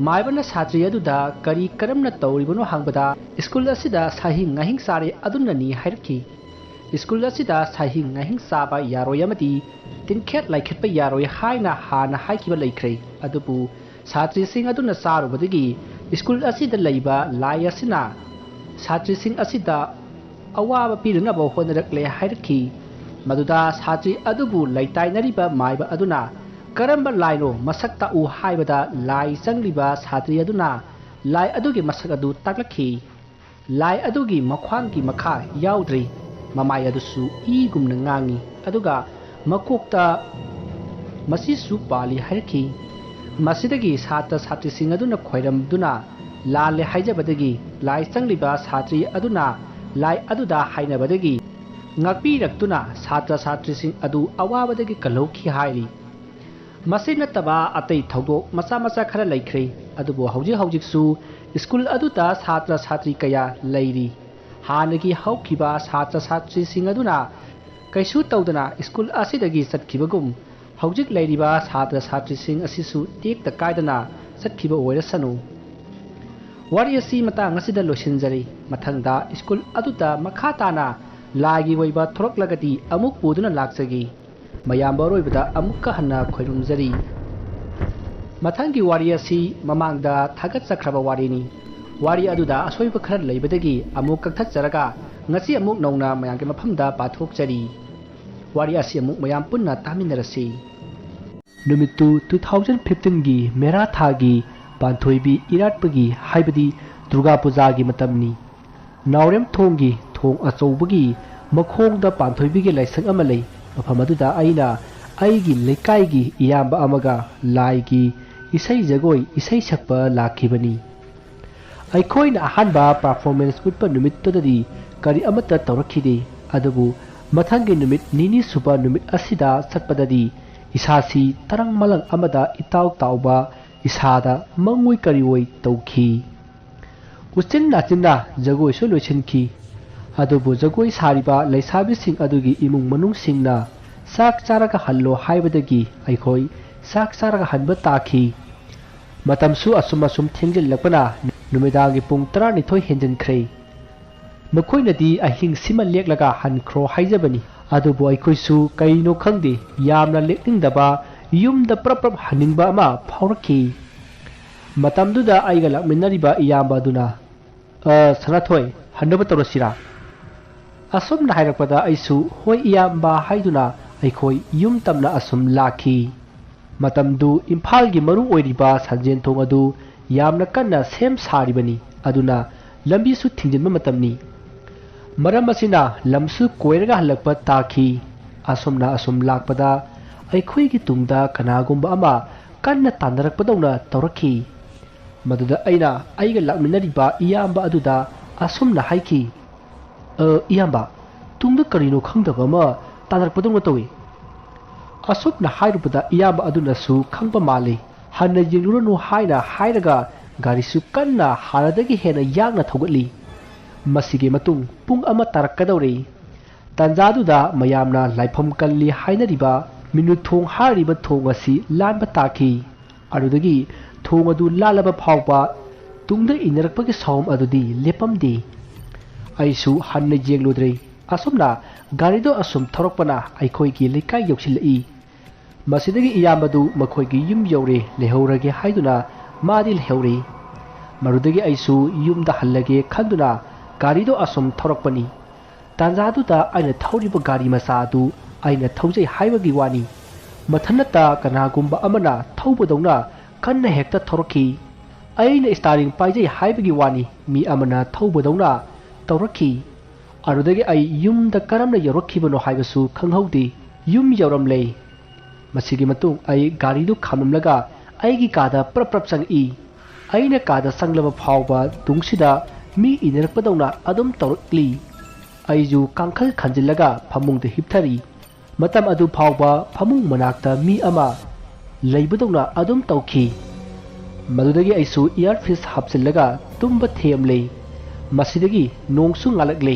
ꯃꯥꯏꯕꯅ ꯁꯥꯇ꯭ꯔꯤ ꯑꯗꯨꯗ ꯀꯔꯤ ꯀꯔꯝꯅ ꯇꯧꯔꯤꯕꯅꯣ ꯍꯪꯕꯗ, "ꯁ꯭ꯀꯨꯜ ꯑꯁꯤꯗ ꯁꯥꯍꯤꯡ ꯉꯥꯍꯤꯡ ꯆꯥꯔꯦ ꯑꯗꯨꯅꯅꯤ" ꯍꯥꯏꯔꯛꯈꯤ꯫ ꯁ꯭ꯀꯨꯜ ꯑꯁꯤꯗ ꯁꯥꯍꯤꯡ ꯉꯥꯍꯤꯡ ꯆꯥꯕ ꯌꯥꯔꯣꯏ ꯑꯃꯗꯤ ꯇꯤꯟꯈꯦꯠ ꯂꯥꯏꯈꯦꯠꯄ ꯌꯥꯔꯣꯏ ꯍꯥꯏꯅ ꯍꯥꯟꯅ ꯍꯥꯏꯈꯤꯕ ꯂꯩꯈ꯭ꯔꯦ꯫ ꯑꯗꯨꯕꯨ ꯁꯥꯇ꯭ꯔꯤꯁꯤꯡ ꯑꯗꯨꯅ ꯆꯥꯔꯨꯕꯗꯒꯤ ꯁ꯭ꯀꯨꯜ ꯑꯁꯤꯗ ꯂꯩꯕ ꯂꯥꯏ ꯑꯁꯤꯅ ꯁꯥꯇ꯭ꯔꯤꯁꯤꯡ ꯑꯁꯤꯗ ꯑꯋꯥꯕ ꯄꯤꯅꯅꯕ ꯍꯣꯠꯅꯔꯛꯂꯦ ꯍꯥꯏꯔꯛꯈꯤ꯫ ꯃꯗꯨꯗ ꯁꯥꯇ꯭ꯔꯤ ꯑꯗꯨꯕꯨ ꯂꯩꯇꯥꯏꯅꯔꯤꯕ ꯃꯥꯏꯕ ꯑꯗꯨꯅ "ꯀꯔꯝꯕ ꯂꯥꯏꯅꯣ? ꯃꯁꯛ ꯇꯥꯛꯎ" ꯍꯥꯏꯕꯗ ꯂꯥꯏ ꯆꯪꯂꯤꯕ ꯁꯥꯇ꯭ꯔꯤ ꯑꯗꯨꯅ ꯂꯥꯏ ꯑꯗꯨꯒꯤ ꯃꯁꯛ ꯑꯗꯨ ꯇꯥꯛꯂꯛꯈꯤ꯫ ꯂꯥꯏ ꯑꯗꯨꯒꯤ ꯃꯈ꯭ꯋꯥꯡꯒꯤ ꯃꯈꯥ ꯌꯥꯎꯗ꯭ꯔꯤ꯫ ꯃꯃꯥꯏ ꯑꯗꯨꯁꯨ ꯏꯒꯨꯝꯅ ꯉꯥꯡꯏ, ꯑꯗꯨꯒ ꯃꯀꯣꯛꯇ ꯃꯆꯤꯁꯨ ꯄꯥꯜꯂꯤ ꯍꯥꯏꯔꯛꯈꯤ꯫ ꯃꯁꯤꯗꯒꯤ ꯁꯥꯇ꯭ꯔ ꯁꯥꯇ꯭ꯔꯤꯁꯤꯡ ꯑꯗꯨꯅ ꯈꯣꯏꯔꯝꯗꯨꯅ ꯂꯥꯜꯂꯦ ꯍꯥꯏꯖꯕꯗꯒꯤ ꯂꯥꯏ ꯆꯪꯂꯤꯕ ꯁꯥꯇ꯭ꯔꯤ ꯑꯗꯨꯅ ꯂꯥꯏ ꯑꯗꯨꯗ ꯍꯥꯏꯅꯕꯗꯒꯤ ꯉꯥꯛꯄꯤꯔꯛꯇꯨꯅ ꯁꯥꯇ꯭ꯔ ꯁꯥꯇ꯭ꯔꯤꯁꯤꯡ ꯑꯗꯨ ꯑꯋꯥꯕꯗꯒꯤ ꯀꯜꯍꯧꯈꯤ ꯍꯥꯏꯔꯤ꯫ ꯃꯁꯤ ꯅꯠꯇꯕ ꯑꯇꯩ ꯊꯧꯗꯣꯛ ꯃꯆꯥ ꯃꯆꯥ ꯈꯔ ꯂꯩꯈ꯭ꯔꯦ, ꯑꯗꯨꯕꯨ ꯍꯧꯖꯤꯛ ꯍꯧꯖꯤꯛꯁꯨ ꯁ꯭ꯀꯨꯜ ꯑꯗꯨꯗ ꯁꯥꯇ꯭ꯔ ꯁꯥꯇ꯭ꯔꯤ ꯀꯌꯥ ꯂꯩꯔꯤ꯫ ꯍꯥꯟꯅꯒꯤ ꯍꯧꯈꯤꯕ ꯁꯥꯇ꯭ꯔ ꯁꯥꯇ꯭ꯔꯤꯁꯤꯡ ꯑꯗꯨꯅ ꯀꯩꯁꯨ ꯇꯧꯗꯅ ꯁ꯭ꯀꯨꯜ ꯑꯁꯤꯗꯒꯤ ꯆꯠꯈꯤꯕꯒꯨꯝ, ꯍꯧꯖꯤꯛ ꯂꯩꯔꯤꯕ ꯁꯥꯇ꯭ꯔ ꯁꯥꯇ꯭ꯔꯤꯁꯤꯡ ꯑꯁꯤꯁꯨ ꯇꯦꯛꯇ ꯀꯥꯏꯗꯅ ꯆꯠꯈꯤꯕ ꯑꯣꯏꯔꯁꯅꯨ꯫ ꯋꯥꯔꯤ ꯑꯁꯤ ꯃꯇꯥꯡ ꯑꯁꯤꯗ ꯂꯣꯏꯁꯤꯟꯖꯔꯤ꯫ ꯃꯊꯪꯗ ꯁ꯭ꯀꯨꯜ ꯑꯗꯨꯗ ꯃꯈꯥ ꯇꯥꯅ ꯂꯥꯏꯒꯤ ꯑꯣꯏꯕ ꯊꯣꯔꯛꯂꯒꯗꯤ ꯑꯃꯨꯛ ꯄꯨꯗꯨꯅ ꯂꯥꯛꯆꯒꯦ꯫ ꯃꯌꯥꯝꯕꯨ ꯑꯔꯣꯏꯕꯗ ꯑꯃꯨꯛꯀ ꯍꯟꯅ ꯈꯣꯏꯔꯨꯝꯖꯔꯤ꯫ ꯃꯊꯪꯒꯤ ꯋꯥꯔꯤ ꯑꯁꯤ ꯃꯃꯥꯡꯗ ꯊꯥꯒꯠꯆꯈ꯭ꯔꯕ ꯋꯥꯔꯤꯅꯤ꯫ ꯋꯥꯔꯤ ꯑꯗꯨꯗ ꯑꯁꯣꯏꯕ ꯈꯔ ꯂꯩꯕꯗꯒꯤ ꯑꯃꯨꯛ ꯀꯛꯊꯠꯆꯔꯒ ꯉꯁꯤ ꯑꯃꯨꯛ ꯅꯧꯅ ꯃꯌꯥꯝꯒꯤ ꯃꯐꯝꯗ ꯄꯥꯊꯣꯛꯆꯔꯤ꯫ ꯋꯥꯔꯤ ꯑꯁꯤ ꯑꯃꯨꯛ ꯃꯌꯥꯝ ꯄꯨꯟꯅ ꯇꯥꯃꯤꯟꯅꯔꯁꯤ꯫ ꯅꯨꯃꯤꯠꯇꯨ two thousand fifteen ꯒꯤ ꯃꯦꯔꯥ ꯊꯥꯒꯤ ꯄꯥꯟꯊꯣꯏꯕꯤ ꯏꯔꯥꯠꯄꯒꯤ, ꯍꯥꯏꯕꯗꯤ ꯗꯨꯔꯒꯥ ꯄꯨꯖꯥꯒꯤ ꯃꯇꯝꯅꯤ꯫ ꯅꯥꯎꯔꯦꯝ ꯊꯣꯡꯒꯤ ꯊꯣꯡ ꯑꯆꯧꯕꯒꯤ ꯃꯈꯣꯡꯗ ꯄꯥꯟꯊꯣꯏꯕꯤꯒꯤ ꯂꯥꯏꯁꯪ ꯑꯃ ꯂꯩ꯫ ꯃꯐꯝ ꯑꯗꯨꯗ ꯑꯩꯅ ꯑꯩꯒꯤ ꯂꯩꯀꯥꯏꯒꯤ ꯏꯌꯥꯝꯕ ꯑꯃꯒ ꯂꯥꯏꯒꯤ ꯏꯁꯩ ꯖꯒꯣꯏ, ꯏꯁꯩ ꯁꯛꯄ ꯂꯥꯛꯈꯤꯕꯅꯤ꯫ ꯑꯩꯈꯣꯏꯅ ꯑꯍꯥꯟꯕ performance ꯎꯠꯄ ꯅꯨꯃꯤꯠꯇꯨꯗꯗꯤ ꯀꯔꯤ ꯑꯃꯠꯇ ꯇꯧꯔꯛꯈꯤꯗꯦ꯫ ꯑꯗꯨꯕꯨ ꯃꯊꯪꯒꯤ ꯅꯨꯃꯤꯠ ꯅꯤꯅꯤ ꯁꯨꯕ ꯅꯨꯃꯤꯠ ꯑꯁꯤꯗ ꯆꯠꯄꯗꯗꯤ ꯏꯁꯥꯁꯤ ꯇꯔꯪ ꯃꯂꯪ ꯑꯃꯗ ꯏꯇꯥꯎ ꯇꯥꯎꯕ, ꯏꯁꯥꯗ ꯃꯪꯑꯣꯏ ꯀꯔꯤꯑꯣꯏ ꯇꯧꯈꯤ꯫ ꯎꯆꯤꯟ ꯅꯥꯆꯤꯟꯅ ꯖꯒꯣꯏꯁꯨ ꯂꯣꯏꯁꯤꯟꯈꯤ꯫ ꯑꯗꯨꯕꯨ ꯖꯒꯣꯏ ꯁꯥꯔꯤꯕ ꯂꯩꯁꯥꯕꯤꯁꯤꯡ ꯑꯗꯨꯒꯤ ꯏꯃꯨꯡ ꯃꯅꯨꯡꯁꯤꯡꯅ ꯆꯥꯛ ꯆꯥꯔꯒ ꯍꯜꯂꯣ ꯍꯥꯏꯕꯗꯒꯤ ꯑꯩꯈꯣꯏ ꯆꯥꯛ ꯆꯥꯔꯒ ꯍꯟꯕ ꯇꯥꯈꯤ꯫ ꯃꯇꯝꯁꯨ ꯑꯁꯨꯝ ꯑꯁꯨꯝ ꯊꯦꯡꯖꯤꯜꯂꯛꯄꯅ ꯅꯨꯃꯤꯗꯥꯡꯒꯤ ꯄꯨꯡ ꯇꯔꯥꯅꯤꯊꯣꯏ ꯍꯦꯟꯖꯤꯟꯈ꯭ꯔꯦ꯫ ꯃꯈꯣꯏꯅꯗꯤ ꯑꯍꯤꯡꯁꯤꯃ ꯂꯦꯛꯂꯒ ꯍꯟꯈ꯭ꯔꯣ ꯍꯥꯏꯖꯕꯅꯤ꯫ ꯑꯗꯨꯕꯨ ꯑꯩꯈꯣꯏꯁꯨ ꯀꯩꯅꯣ ꯈꯪꯗꯦ, ꯌꯥꯝꯅ ꯂꯦꯛꯅꯤꯡꯗꯕ, ꯌꯨꯝꯗ ꯄ꯭ꯔꯞ ꯄ꯭ꯔꯞ ꯍꯟꯅꯤꯡꯕ ꯑꯃ ꯐꯥꯎꯔꯛꯈꯤ꯫ ꯃꯇꯝꯗꯨꯗ ꯑꯩꯒ ꯂꯥꯛꯃꯤꯟꯅꯔꯤꯕ ꯏꯌꯥꯝꯕ ꯑꯗꯨꯅ, "ꯑ, ꯁꯅꯥꯊꯣꯏ, ꯍꯟꯅꯕ ꯇꯧꯔꯁꯤꯔꯥ?" ꯑꯁꯨꯝꯅ ꯍꯥꯏꯔꯛꯄꯗ ꯑꯩꯁꯨ "ꯍꯣꯏ ꯏꯌꯥꯝꯕ" ꯍꯥꯏꯗꯨꯅ ꯑꯩꯈꯣꯏ ꯌꯨꯝ ꯇꯝꯅ ꯑꯁꯨꯝ ꯂꯥꯛꯈꯤ꯫ ꯃꯇꯝꯗꯨ ꯏꯝꯐꯥꯜꯒꯤ ꯃꯔꯨ ꯑꯣꯏꯔꯤꯕ ꯁꯟꯖꯦꯟ ꯊꯣꯡ ꯑꯗꯨ ꯌꯥꯝꯅ ꯀꯟꯅ ꯁꯦꯝ ꯁꯥꯔꯤꯕꯅꯤ꯫ ꯑꯗꯨꯅ ꯂꯝꯕꯤꯁꯨ ꯊꯤꯡꯖꯤꯟꯕ ꯃꯇꯝꯅꯤ꯫ ꯃꯔꯝ ꯑꯁꯤꯅ ꯂꯝꯁꯨ ꯀꯣꯏꯔꯒ ꯍꯜꯂꯛꯄ ꯇꯥꯈꯤ꯫ ꯑꯁꯨꯝꯅ ꯑꯁꯨꯝ ꯂꯥꯛꯄꯗ ꯑꯩꯈꯣꯏꯒꯤ ꯇꯨꯡꯗ ꯀꯅꯥꯒꯨꯝꯕ ꯑꯃ ꯀꯟꯅ ꯇꯥꯟꯅꯔꯛꯄꯗꯧꯅ ꯇꯧꯔꯛꯈꯤ꯫ ꯃꯗꯨꯗ ꯑꯩꯅ ꯑꯩꯒ ꯂꯥꯛꯃꯤꯟꯅꯔꯤꯕ ꯏꯌꯥꯝꯕ ꯑꯗꯨꯗ ꯑꯁꯨꯝꯅ ꯍꯥꯏꯈꯤ, "ꯑ, ꯏꯌꯥꯝꯕ, ꯇꯨꯡꯗ ꯀꯔꯤꯅꯣ ꯈꯪꯗꯕ ꯑꯃ ꯇꯥꯟꯅꯔꯛꯄꯗꯧꯅ ꯇꯧꯏ꯫" ꯑꯁꯨꯝꯅ ꯍꯥꯏꯔꯨꯕꯗ ꯏꯌꯥꯝꯕ ꯑꯗꯨꯅꯁꯨ ꯈꯪꯕ ꯃꯥꯜꯂꯤ꯫ "ꯍꯟꯅ ꯌꯦꯡꯂꯨꯔꯅꯨ" ꯍꯥꯏꯅ ꯍꯥꯏꯔꯒ ꯒꯥꯔꯤꯁꯨ ꯀꯟꯅ ꯍꯥꯟꯅꯗꯒꯤ ꯍꯦꯟꯅ ꯌꯥꯡꯅ ꯊꯧꯒꯠꯂꯤ꯫ ꯃꯁꯤꯒꯤ ꯃꯇꯨꯡ ꯄꯨꯡ ꯑꯃ ꯇꯥꯔꯛꯀꯗꯧꯔꯦ꯫ ꯇꯥꯟꯖꯥꯗꯨꯗ ꯃꯌꯥꯝꯅ ꯂꯥꯏꯐꯝ ꯀꯜꯂꯤ ꯍꯥꯏꯅꯔꯤꯕ ꯃꯤꯅꯨ ꯊꯣꯡ ꯍꯥꯏꯔꯤꯕ ꯊꯣꯡ ꯑꯁꯤ ꯂꯥꯟꯕ ꯇꯥꯈꯤ꯫ ꯑꯗꯨꯗꯒꯤ ꯊꯣꯡ ꯑꯗꯨ ꯂꯥꯜꯂꯕ ꯐꯥꯎꯕ ꯇꯨꯡꯗ ꯏꯟꯅꯔꯛꯄꯒꯤ ꯁꯥꯎꯝ ꯑꯗꯨꯗꯤ ꯂꯦꯞꯄꯝꯗꯦ꯫ ꯑꯩꯁꯨ ꯍꯟꯅ ꯌꯦꯡꯂꯨꯗ꯭ꯔꯦ꯫ ꯑꯁꯨꯝꯅ ꯒꯥꯔꯤꯗꯣ ꯑꯁꯨꯝ ꯊꯧꯔꯛꯄꯅ ꯑꯩꯈꯣꯏꯒꯤ ꯂꯩꯀꯥꯏ ꯌꯧꯁꯤꯜꯂꯛꯏ꯫ ꯃꯁꯤꯗꯒꯤ ꯏꯌꯥꯝꯕꯗꯨ ꯃꯈꯣꯏꯒꯤ ꯌꯨꯝ ꯌꯧꯔꯦ, ꯂꯩꯍꯧꯔꯒꯦ ꯍꯥꯏꯗꯨꯅ ꯃꯥꯗꯤ ꯂꯩꯍꯧꯔꯦ꯫ ꯃꯗꯨꯗꯒꯤ ꯑꯩꯁꯨ ꯌꯨꯝꯗ ꯍꯜꯂꯒꯦ ꯈꯟꯗꯨꯅ ꯒꯥꯔꯤꯗꯣ ꯑꯁꯨꯝ ꯊꯧꯔꯛꯄꯅꯤ꯫ ꯇꯥꯟꯖꯥꯗꯨꯗ ꯑꯩꯅ ꯊꯧꯔꯤꯕ ꯒꯥꯔꯤ ꯃꯆꯥ ꯑꯗꯨ ꯑꯩꯅ ꯊꯧꯖꯩ ꯍꯥꯏꯕꯒꯤ ꯋꯥꯅꯤ꯫ ꯃꯊꯟꯅꯇ ꯀꯅꯥꯒꯨꯝꯕ ꯑꯃꯅ ꯊꯧꯕꯗꯧꯅ ꯀꯟꯅ ꯍꯦꯛꯇ ꯊꯧꯔꯛꯈꯤ꯫ ꯑꯩꯅ steering ꯄꯥꯏꯖꯩ ꯍꯥꯏꯕꯒꯤ ꯋꯥꯅꯤ, ꯃꯤ ꯑꯃꯅ ꯊꯧꯕꯗꯧꯅ ꯇꯧꯔꯛꯈꯤ꯫ ꯑꯗꯨꯗꯒꯤ ꯑꯩ ꯌꯨꯝꯗ ꯀꯔꯝꯅ ꯌꯧꯔꯛꯈꯤꯕꯅꯣ ꯍꯥꯏꯕꯁꯨ ꯈꯪꯍꯧꯗꯦ꯫ ꯌꯨꯝ ꯌꯧꯔꯝꯂꯦ꯫ ꯃꯁꯤꯒꯤ ꯃꯇꯨꯡ ꯑꯩ ꯒꯥꯔꯤꯗꯨ ꯈꯥꯝꯂꯝꯂꯒ ꯑꯩꯒꯤ ꯀꯥꯗ ꯄ꯭ꯔꯞ ꯄ꯭ꯔꯞ ꯆꯪꯉꯛꯏ꯫ ꯑꯩꯅ ꯀꯥꯗ ꯆꯪꯂꯕ ꯐꯥꯎꯕ ꯇꯨꯡꯁꯤꯗ ꯃꯤ ꯏꯟꯅꯔꯛꯄꯗꯧꯅ ꯑꯗꯨꯝ ꯇꯧꯔꯛꯂꯤ꯫ ꯑꯩꯁꯨ ꯀꯥꯡꯈꯜ ꯈꯟꯖꯤꯜꯂꯒ ꯐꯃꯨꯡꯗ ꯍꯤꯞꯊꯔꯤ꯫ ꯃꯇꯝ ꯑꯗꯨ ꯐꯥꯎꯕ ꯐꯃꯨꯡ ꯃꯅꯥꯛꯇ ꯃꯤ ꯑꯃ ꯂꯩꯕꯗꯧꯅ ꯑꯗꯨꯝ ꯇꯧꯈꯤ꯫ ꯃꯗꯨꯗꯒꯤ ꯑꯩꯁꯨ ꯏꯌꯥꯔꯐꯤꯁ ꯍꯥꯞꯆꯤꯜꯂꯒ ꯇꯨꯝꯕ ꯊꯦꯝꯂꯦ꯫ ꯃꯁꯤꯗꯒꯤ ꯅꯣꯡꯁꯨ ꯉꯥꯜꯂꯛꯂꯦ꯫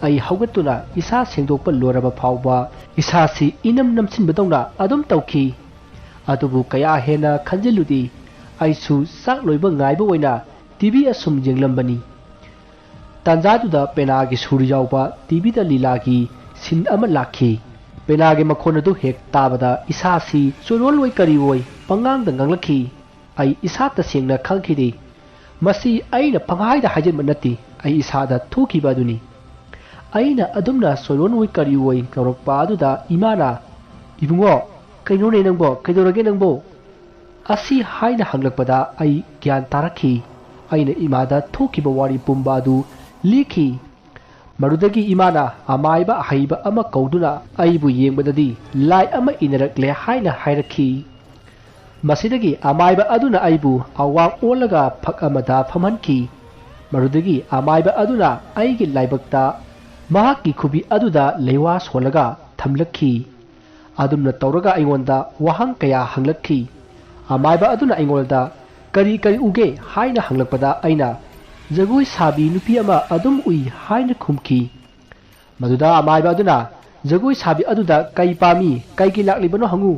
ꯑꯩ ꯍꯧꯒꯠꯇꯨꯅ ꯏꯁꯥ ꯁꯦꯡꯗꯣꯛꯄ ꯂꯣꯏꯔꯕ ꯐꯥꯎꯕ ꯏꯁꯥꯁꯤ ꯏꯅꯝ ꯅꯝꯁꯤꯟꯕꯗꯧꯅ ꯑꯗꯨꯝ ꯇꯧꯈꯤ꯫ ꯑꯗꯨꯕꯨ ꯀꯌꯥ ꯍꯦꯟꯅ ꯈꯟꯖꯤꯜꯂꯨꯗꯦ꯫ ꯑꯩꯁꯨ ꯆꯥꯛ ꯂꯣꯏꯕ ꯉꯥꯏꯕ ꯑꯣꯏꯅ ꯇꯤ ꯚꯤ ꯑꯁꯨꯝ ꯌꯦꯡꯂꯝꯕꯅꯤ꯫ ꯇꯥꯟꯖꯥꯗꯨꯗ ꯄꯦꯅꯥꯒꯤ ꯁꯨꯔ ꯌꯥꯎꯕ ꯇꯤ ꯚꯤꯗ ꯂꯤꯂꯥꯒꯤ ꯁꯤꯟ ꯑꯃ ꯂꯥꯛꯈꯤ꯫ ꯄꯦꯅꯥꯒꯤ ꯃꯈꯣꯟ ꯑꯗꯨ ꯍꯦꯛ ꯇꯥꯕꯗ ꯏꯁꯥꯁꯤ ꯆꯣꯏꯔꯣꯜ ꯑꯣꯏ ꯀꯔꯤ ꯑꯣꯏ ꯄꯉꯥꯡꯗ ꯉꯥꯡꯂꯛꯈꯤ꯫ ꯑꯩ ꯏꯁꯥ ꯇꯁꯦꯡꯅ ꯈꯪꯈꯤꯗꯦ꯫ ꯃꯁꯤ ꯑꯩꯅ ꯄꯪꯍꯥꯏꯗ ꯍꯥꯏꯖꯤꯟꯕ ꯅꯠꯇꯦ, ꯑꯩ ꯏꯁꯥꯗ ꯊꯣꯛꯈꯤꯕ ꯑꯗꯨꯅꯤ꯫ ꯑꯩꯅ ꯑꯗꯨꯝꯅ ꯆꯣꯏꯔꯣꯟ ꯑꯣꯏ ꯀꯔꯤ ꯑꯣꯏ ꯇꯧꯔꯛꯄ ꯑꯗꯨꯗ ꯏꯃꯥꯅ, "ꯏꯕꯨꯡꯉꯣ, ꯀꯩꯅꯣꯅꯦ ꯅꯪꯕꯣ? ꯀꯩꯗꯧꯔꯒꯦ ꯅꯪꯕꯣ?" ꯑꯁꯤ ꯍꯥꯏꯅ ꯍꯪꯂꯛꯄꯗ ꯑꯩ ꯒ꯭ꯌꯥꯟ ꯇꯥꯔꯛꯈꯤ꯫ ꯑꯩꯅ ꯏꯃꯥꯗ ꯊꯣꯛꯈꯤꯕ ꯋꯥꯔꯤ ꯄꯨꯝꯕ ꯑꯗꯨ ꯂꯤꯈꯤ꯫ ꯃꯗꯨꯗꯒꯤ ꯏꯃꯥꯅ ꯑꯃꯥꯏꯕ ꯑꯍꯩꯕ ꯑꯃ ꯀꯧꯗꯨꯅ ꯑꯩꯕꯨ ꯌꯦꯡꯕꯗꯗꯤ ꯂꯥꯏ ꯑꯃ ꯏꯟꯅꯔꯛꯂꯦ ꯍꯥꯏꯅ ꯍꯥꯏꯔꯛꯈꯤ꯫ ꯃꯁꯤꯗꯒꯤ ꯑꯃꯥꯏꯕ ꯑꯗꯨꯅ ꯑꯩꯕꯨ ꯑꯋꯥꯡ ꯑꯣꯜꯂꯒ ꯐꯛ ꯑꯃꯗ ꯐꯝꯍꯟꯈꯤ꯫ ꯃꯗꯨꯗꯒꯤ ꯑꯃꯥꯏꯕ ꯑꯗꯨꯅ ꯑꯩꯒꯤ ꯂꯥꯏꯕꯛꯇ ꯃꯍꯥꯛꯀꯤ ꯈꯨꯕꯤ ꯑꯗꯨꯗ ꯂꯩꯋꯥ ꯁꯣꯜꯂꯒ ꯊꯝꯂꯛꯈꯤ꯫ ꯑꯗꯨꯝꯅ ꯇꯧꯔꯒ ꯑꯩꯉꯣꯟꯗ ꯋꯥꯍꯪ ꯀꯌꯥ ꯍꯪꯂꯛꯈꯤ꯫ ꯑꯃꯥꯏꯕ ꯑꯗꯨꯅ ꯑꯩꯉꯣꯟꯗ "ꯀꯔꯤ ꯀꯔꯤ ꯎꯒꯦ?" ꯍꯥꯏꯅ ꯍꯪꯂꯛꯄꯗ ꯑꯩꯅ "ꯖꯒꯣꯏ ꯁꯥꯕꯤ ꯅꯨꯄꯤ ꯑꯃ ꯑꯗꯨꯝ ꯎꯏ" ꯍꯥꯏꯅ ꯈꯨꯝꯈꯤ꯫ ꯃꯗꯨꯗ ꯑꯃꯥꯏꯕ ꯑꯗꯨꯅ "ꯖꯒꯣꯏ ꯁꯥꯕꯤ ꯑꯗꯨꯗ ꯀꯩ ꯄꯥꯝꯃꯤ, ꯀꯩꯒꯤ ꯂꯥꯛꯂꯤꯕꯅꯣ ꯍꯪꯉꯨ"꯫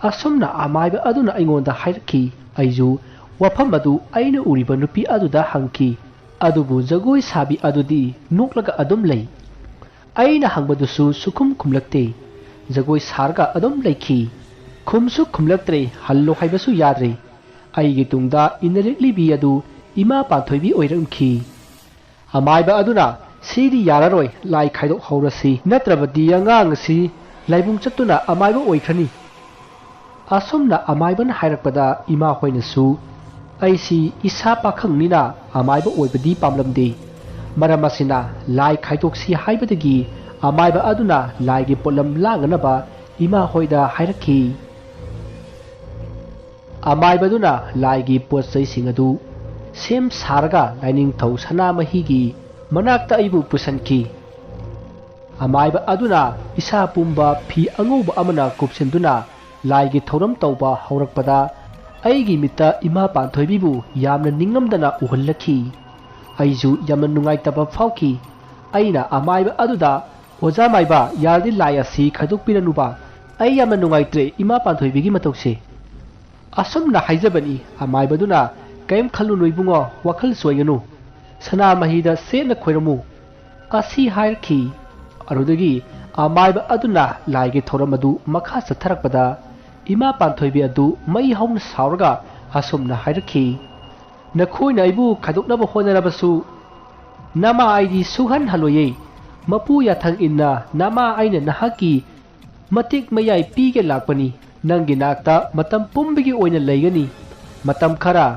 ꯑꯁꯨꯝꯅ ꯑꯃꯥꯏꯕ ꯑꯗꯨꯅ ꯑꯩꯉꯣꯟꯗ ꯍꯥꯏꯔꯛꯈꯤ꯫ ꯑꯩꯁꯨ ꯋꯥꯐꯝ ꯑꯗꯨ ꯑꯩꯅ ꯎꯔꯤꯕ ꯅꯨꯄꯤ ꯑꯗꯨꯗ ꯍꯪꯈꯤ꯫ ꯑꯗꯨꯕꯨ ꯖꯒꯣꯏ ꯁꯥꯕꯤ ꯑꯗꯨꯗꯤ ꯅꯣꯛꯂꯒ ꯑꯗꯨꯝ ꯂꯩ꯫ ꯑꯩꯅ ꯍꯪꯕꯗꯨꯁꯨ ꯁꯨꯈꯨꯝ ꯈꯨꯝꯂꯛꯇꯦ꯫ ꯖꯒꯣꯏ ꯁꯥꯔꯒ ꯑꯗꯨꯝ ꯂꯩꯈꯤ꯫ ꯈꯨꯝꯁꯨ ꯈꯨꯝꯂꯛꯇ꯭ꯔꯦ, ꯍꯜꯂꯣ ꯍꯥꯏꯕꯁꯨ ꯌꯥꯗ꯭ꯔꯦ꯫ ꯑꯩꯒꯤ ꯇꯨꯡꯗ ꯏꯟꯅꯔꯛꯂꯤꯕꯤ ꯑꯗꯨ ꯏꯃꯥ ꯄꯥꯟꯊꯣꯏꯕꯤ ꯑꯣꯏꯔꯝꯈꯤ꯫ ꯑꯃꯥꯏꯕ ꯑꯗꯨꯅ, "ꯁꯤꯗꯤ ꯌꯥꯔꯔꯣꯏ, ꯂꯥꯏ ꯈꯥꯏꯗꯣꯛ ꯍꯧꯔꯁꯤ, ꯅꯠꯇ꯭ꯔꯕꯗꯤ ꯑꯉꯥꯡ ꯑꯁꯤ ꯂꯥꯏꯕꯨꯡ ꯆꯠꯇꯨꯅ ꯑꯃꯥꯏꯕ ꯑꯣꯏꯈ꯭ꯔꯅꯤ"꯫ ꯑꯁꯨꯝꯅ ꯑꯃꯥꯏꯕꯅ ꯍꯥꯏꯔꯛꯄꯗ ꯏꯃꯥ ꯍꯣꯏꯅꯁꯨ ꯑꯩꯁꯤ ꯏꯁꯥ ꯄꯥꯈꯪꯅꯤꯅ ꯑꯃꯥꯏꯕ ꯑꯣꯏꯕꯗꯤ ꯄꯥꯝꯂꯝꯗꯦ꯫ ꯃꯔꯝ ꯑꯁꯤꯅ ꯂꯥꯏ ꯈꯥꯏꯗꯣꯛꯁꯤ ꯍꯥꯏꯕꯗꯒꯤ ꯑꯃꯥꯏꯕ ꯑꯗꯨꯅ ꯂꯥꯏꯒꯤ ꯄꯣꯠꯂꯝ ꯂꯥꯡꯅꯅꯕ ꯏꯃꯥ ꯍꯣꯏꯗ ꯍꯥꯏꯔꯛꯈꯤ꯫ ꯑꯃꯥꯏꯕꯗꯨꯅ ꯂꯥꯏꯒꯤ ꯄꯣꯠ ꯆꯩꯁꯤꯡ ꯑꯗꯨ ꯁꯦꯝ ꯁꯥꯔꯒ ꯂꯥꯏꯅꯤꯡꯊꯧ ꯁꯅꯥꯃꯍꯤꯒꯤ ꯃꯅꯥꯛꯇ ꯑꯩꯕꯨ ꯄꯨꯁꯤꯟꯈꯤ꯫ ꯑꯃꯥꯏꯕ ꯑꯗꯨꯅ ꯏꯁꯥ ꯄꯨꯝꯕ ꯐꯤ ꯑꯉꯧꯕ ꯑꯃꯅ ꯀꯨꯞꯁꯤꯟꯗꯨꯅ ꯂꯥꯏꯒꯤ ꯊꯧꯔꯝ ꯇꯧꯕ ꯍꯧꯔꯛꯄꯗ, ꯑꯩꯒꯤ ꯃꯤꯠꯇ ꯏꯃꯥ ꯄꯥꯟꯊꯣꯏꯕꯤꯕꯨ ꯌꯥꯝꯅ ꯅꯤꯡꯉꯝꯗꯅ ꯎꯍꯜꯂꯛꯈꯤ꯫ ꯑꯩꯁꯨ ꯌꯥꯝꯅ ꯅꯨꯡꯉꯥꯏꯇꯕ ꯐꯥꯎꯈꯤ꯫ ꯑꯩꯅ ꯑꯃꯥꯏꯕ ꯑꯗꯨꯗ, "ꯑꯣꯖꯥ ꯃꯥꯏꯕ, ꯌꯥꯔꯗꯤ ꯂꯥꯏ ꯑꯁꯤ ꯈꯥꯏꯗꯣꯛꯄꯤꯔꯅꯨꯕ꯫ ꯑꯩ ꯌꯥꯝꯅ ꯅꯨꯡꯉꯥꯏꯇ꯭ꯔꯦ ꯏꯃꯥ ꯄꯥꯟꯊꯣꯏꯕꯤꯒꯤ ꯃꯇꯧꯁꯦ꯫" ꯑꯁꯨꯝꯅ ꯍꯥꯏꯖꯕꯅꯤ꯫ ꯑꯃꯥꯏꯕꯗꯨꯅ, "ꯀꯔꯤꯝ ꯈꯜꯂꯨꯅꯨ ꯏꯕꯨꯡꯉꯣ, ꯋꯥꯈꯜ ꯆꯣꯏꯒꯅꯨ꯫ ꯁꯅꯥꯃꯍꯤꯗ ꯁꯦꯠꯅ ꯈꯣꯏꯔꯝꯃꯨ" ꯑꯁꯤ ꯍꯥꯏꯔꯛꯈꯤ꯫ ꯑꯗꯨꯗꯒꯤ ꯑꯃꯥꯏꯕ ꯑꯗꯨꯅ ꯂꯥꯏꯒꯤ ꯊꯧꯔꯝ ꯑꯗꯨ ꯃꯈꯥ ꯆꯠꯊꯔꯛꯄꯗ, ꯏꯃꯥ ꯄꯥꯟꯊꯣꯏꯕꯤ ꯑꯗꯨ ꯃꯩ ꯍꯧꯅ ꯁꯥꯎꯔꯒ ꯑꯁꯨꯝꯅ ꯍꯥꯏꯔꯛꯈꯤ, "ꯅꯈꯣꯏꯅ ꯑꯩꯕꯨ ꯈꯥꯏꯗꯣꯛꯅꯕ ꯍꯣꯠꯅꯔꯕꯁꯨ, ꯅꯃꯥ ꯑꯩꯗꯤ ꯁꯨꯛꯍꯟ ꯍꯜꯂꯣꯏꯌꯦ꯫ ꯃꯄꯨ ꯌꯥꯊꯪ ꯏꯟꯅ ꯅꯃꯥ ꯑꯩꯅ ꯅꯍꯥꯛꯀꯤ ꯃꯇꯤꯛ ꯃꯌꯥꯏ ꯄꯤꯒꯦ ꯂꯥꯛꯄꯅꯤ꯫ ꯅꯪꯒꯤ ꯅꯥꯛꯇ ꯃꯇꯝ ꯄꯨꯝꯕꯒꯤ ꯑꯣꯏꯅ ꯂꯩꯒꯅꯤ꯫ ꯃꯇꯝ ꯈꯔ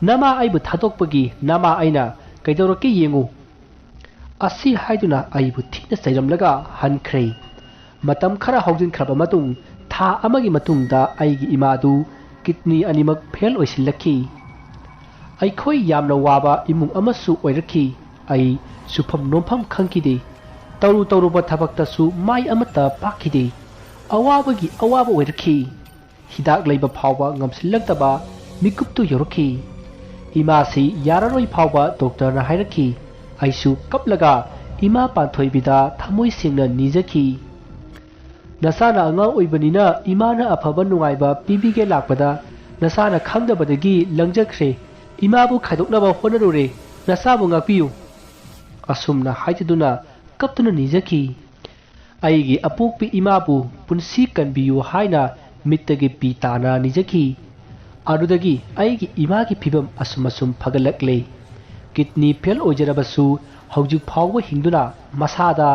ꯅꯃꯥ ꯑꯩꯕꯨ ꯊꯥꯗꯣꯛꯄꯒꯤ ꯅꯃꯥ ꯑꯩꯅ ꯀꯩꯗꯧꯔꯛꯀꯦ ꯌꯦꯡꯉꯨ" ꯑꯁꯤ ꯍꯥꯏꯗꯨꯅ ꯑꯩꯕꯨ ꯊꯤꯅ ꯆꯩꯔꯝꯂꯒ ꯍꯟꯈ꯭ꯔꯦ꯫ ꯃꯇꯝ ꯈꯔ ꯍꯧꯖꯤꯟꯈ꯭ꯔꯕ ꯃꯇꯨꯡ, ꯊꯥ ꯑꯃꯒꯤ ꯃꯇꯨꯡꯗ ꯑꯩꯒꯤ ꯏꯃꯥꯗꯨ ꯀꯤꯗꯅꯤ ꯑꯅꯤꯃꯛ ꯐꯦꯜ ꯑꯣꯏꯁꯤꯜꯂꯛꯈꯤ꯫ ꯑꯩꯈꯣꯏ ꯌꯥꯝꯅ ꯋꯥꯕ ꯏꯃꯨꯡ ꯑꯃꯁꯨ ꯑꯣꯏꯔꯛꯈꯤ꯫ ꯑꯩ ꯁꯨꯐꯝ ꯅꯣꯝꯐꯝ ꯈꯪꯈꯤꯗꯦ꯫ ꯇꯧꯔꯨ ꯇꯧꯔꯨꯕ ꯊꯕꯛꯇꯁꯨ ꯃꯥꯏ ꯑꯃꯠꯇ ꯄꯥꯛꯈꯤꯗꯦ꯫ ꯑꯋꯥꯕꯒꯤ ꯑꯋꯥꯕ ꯑꯣꯏꯔꯛꯈꯤ꯫ ꯍꯤꯗꯥꯛ ꯂꯩꯕ ꯐꯥꯎꯕ ꯉꯝꯁꯤꯜꯂꯛꯇꯕ ꯃꯤꯀꯨꯞꯇꯨ ꯌꯧꯔꯛꯈꯤ꯫ ꯏꯃꯥꯁꯤ ꯌꯥꯔꯔꯣꯏ ꯐꯥꯎꯕ ꯗꯣꯛꯇꯔꯅ ꯍꯥꯏꯔꯛꯈꯤ꯫ ꯑꯩꯁꯨ ꯀꯞꯂꯒ ꯏꯃꯥ ꯄꯥꯟꯊꯣꯏꯕꯤꯗ ꯊꯃꯣꯏ ꯁꯦꯡꯅ ꯅꯤꯖꯈꯤ꯫ "ꯅꯆꯥꯅ ꯑꯉꯥꯡ ꯑꯣꯏꯕꯅꯤꯅ ꯏꯃꯥꯅ ꯑꯐꯕ ꯅꯨꯡꯉꯥꯏꯕ ꯄꯤꯕꯤꯒꯦ ꯂꯥꯛꯄꯗ ꯅꯆꯥꯅ ꯈꯪꯗꯕꯗꯒꯤ ꯂꯪꯖꯈ꯭ꯔꯦ꯫ ꯏꯃꯥꯕꯨ ꯈꯥꯏꯗꯣꯛꯅꯕ ꯍꯣꯠꯅꯔꯨꯔꯦ꯫ ꯅꯆꯥꯕꯨ ꯉꯥꯛꯄꯤꯌꯨ" ꯑꯁꯨꯝꯅ ꯍꯥꯏꯖꯗꯨꯅ ꯀꯞꯇꯨꯅ ꯅꯤꯖꯈꯤ꯫ ꯑꯩꯒꯤ ꯑꯄꯣꯛꯄꯤ ꯏꯃꯥꯕꯨ ꯄꯨꯟꯁꯤ ꯀꯟꯕꯤꯌꯨ ꯍꯥꯏꯅ ꯃꯤꯠꯇꯒꯤ ꯄꯤ ꯇꯥꯅ ꯅꯤꯖꯈꯤ꯫ ꯑꯗꯨꯗꯒꯤ ꯑꯩꯒꯤ ꯏꯃꯥꯒꯤ ꯐꯤꯕꯝ ꯑꯁꯨꯝ ꯑꯁꯨꯝ ꯐꯒꯠꯂꯛꯂꯦ꯫ ꯀꯤꯗꯅꯤ ꯐꯦꯜ ꯑꯣꯏꯖꯔꯕꯁꯨ ꯍꯧꯖꯤꯛ ꯐꯥꯎꯕ ꯍꯤꯡꯗꯨꯅ ꯃꯁꯥꯗ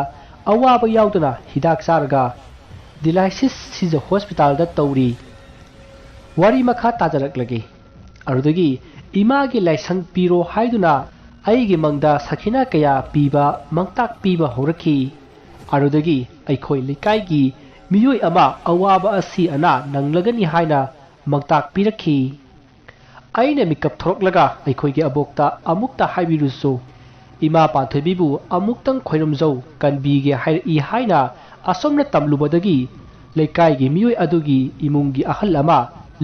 ꯑꯋꯥꯕ ꯌꯥꯎꯗꯅ ꯍꯤꯗꯥꯛ ꯆꯥꯔꯒ ꯗꯤꯂꯥꯏꯁꯤꯁ ꯁꯤꯖ ꯍꯣꯁꯄꯤꯇꯥꯜꯗ ꯇꯧꯔꯤ꯫ ꯋꯥꯔꯤ ꯃꯈꯥ ꯇꯥꯖꯔꯛꯂꯒꯦ꯫ ꯑꯗꯨꯗꯒꯤ ꯏꯃꯥꯒꯤ ꯂꯥꯏꯁꯪ ꯄꯤꯔꯣ ꯍꯥꯏꯗꯨꯅ ꯑꯩꯒꯤ ꯃꯪꯗ ꯁꯈꯤꯅꯥ ꯀꯌꯥ ꯄꯤꯕ, ꯃꯪꯇꯥꯛ ꯄꯤꯕ ꯍꯧꯔꯛꯈꯤ꯫ ꯑꯗꯨꯗꯒꯤ ꯑꯩꯈꯣꯏ ꯂꯩꯀꯥꯏꯒꯤ ꯃꯤꯑꯣꯏ ꯑꯃ ꯑꯋꯥꯕ ꯑꯁꯤ ꯑꯅꯥ ꯅꯪꯂꯒꯅꯤ ꯍꯥꯏꯅ ꯃꯥꯡꯇꯥꯛ ꯄꯤꯔꯛꯈꯤ꯫ ꯑꯩꯅ ꯃꯤꯀꯞ ꯊꯣꯔꯛꯂꯒ ꯑꯩꯈꯣꯏꯒꯤ ꯑꯕꯣꯛꯇ ꯑꯃꯨꯛꯇ ꯍꯥꯏꯕꯤꯔꯨꯁꯨ, ꯏꯃꯥ ꯄꯥꯟꯊꯣꯏꯕꯤꯕꯨ ꯑꯃꯨꯛꯇꯪ ꯈꯣꯏꯔꯝꯖꯧ, ꯀꯟꯕꯤꯒꯦ ꯍꯥꯏꯔꯛꯏ ꯍꯥꯏꯅ ꯑꯁꯣꯝꯅ ꯇꯝꯂꯨꯕꯗꯒꯤ ꯂꯩꯀꯥꯏꯒꯤ ꯃꯤꯑꯣꯏ ꯑꯗꯨꯒꯤ ꯏꯃꯨꯡꯒꯤ ꯑꯍꯜ ꯑꯃ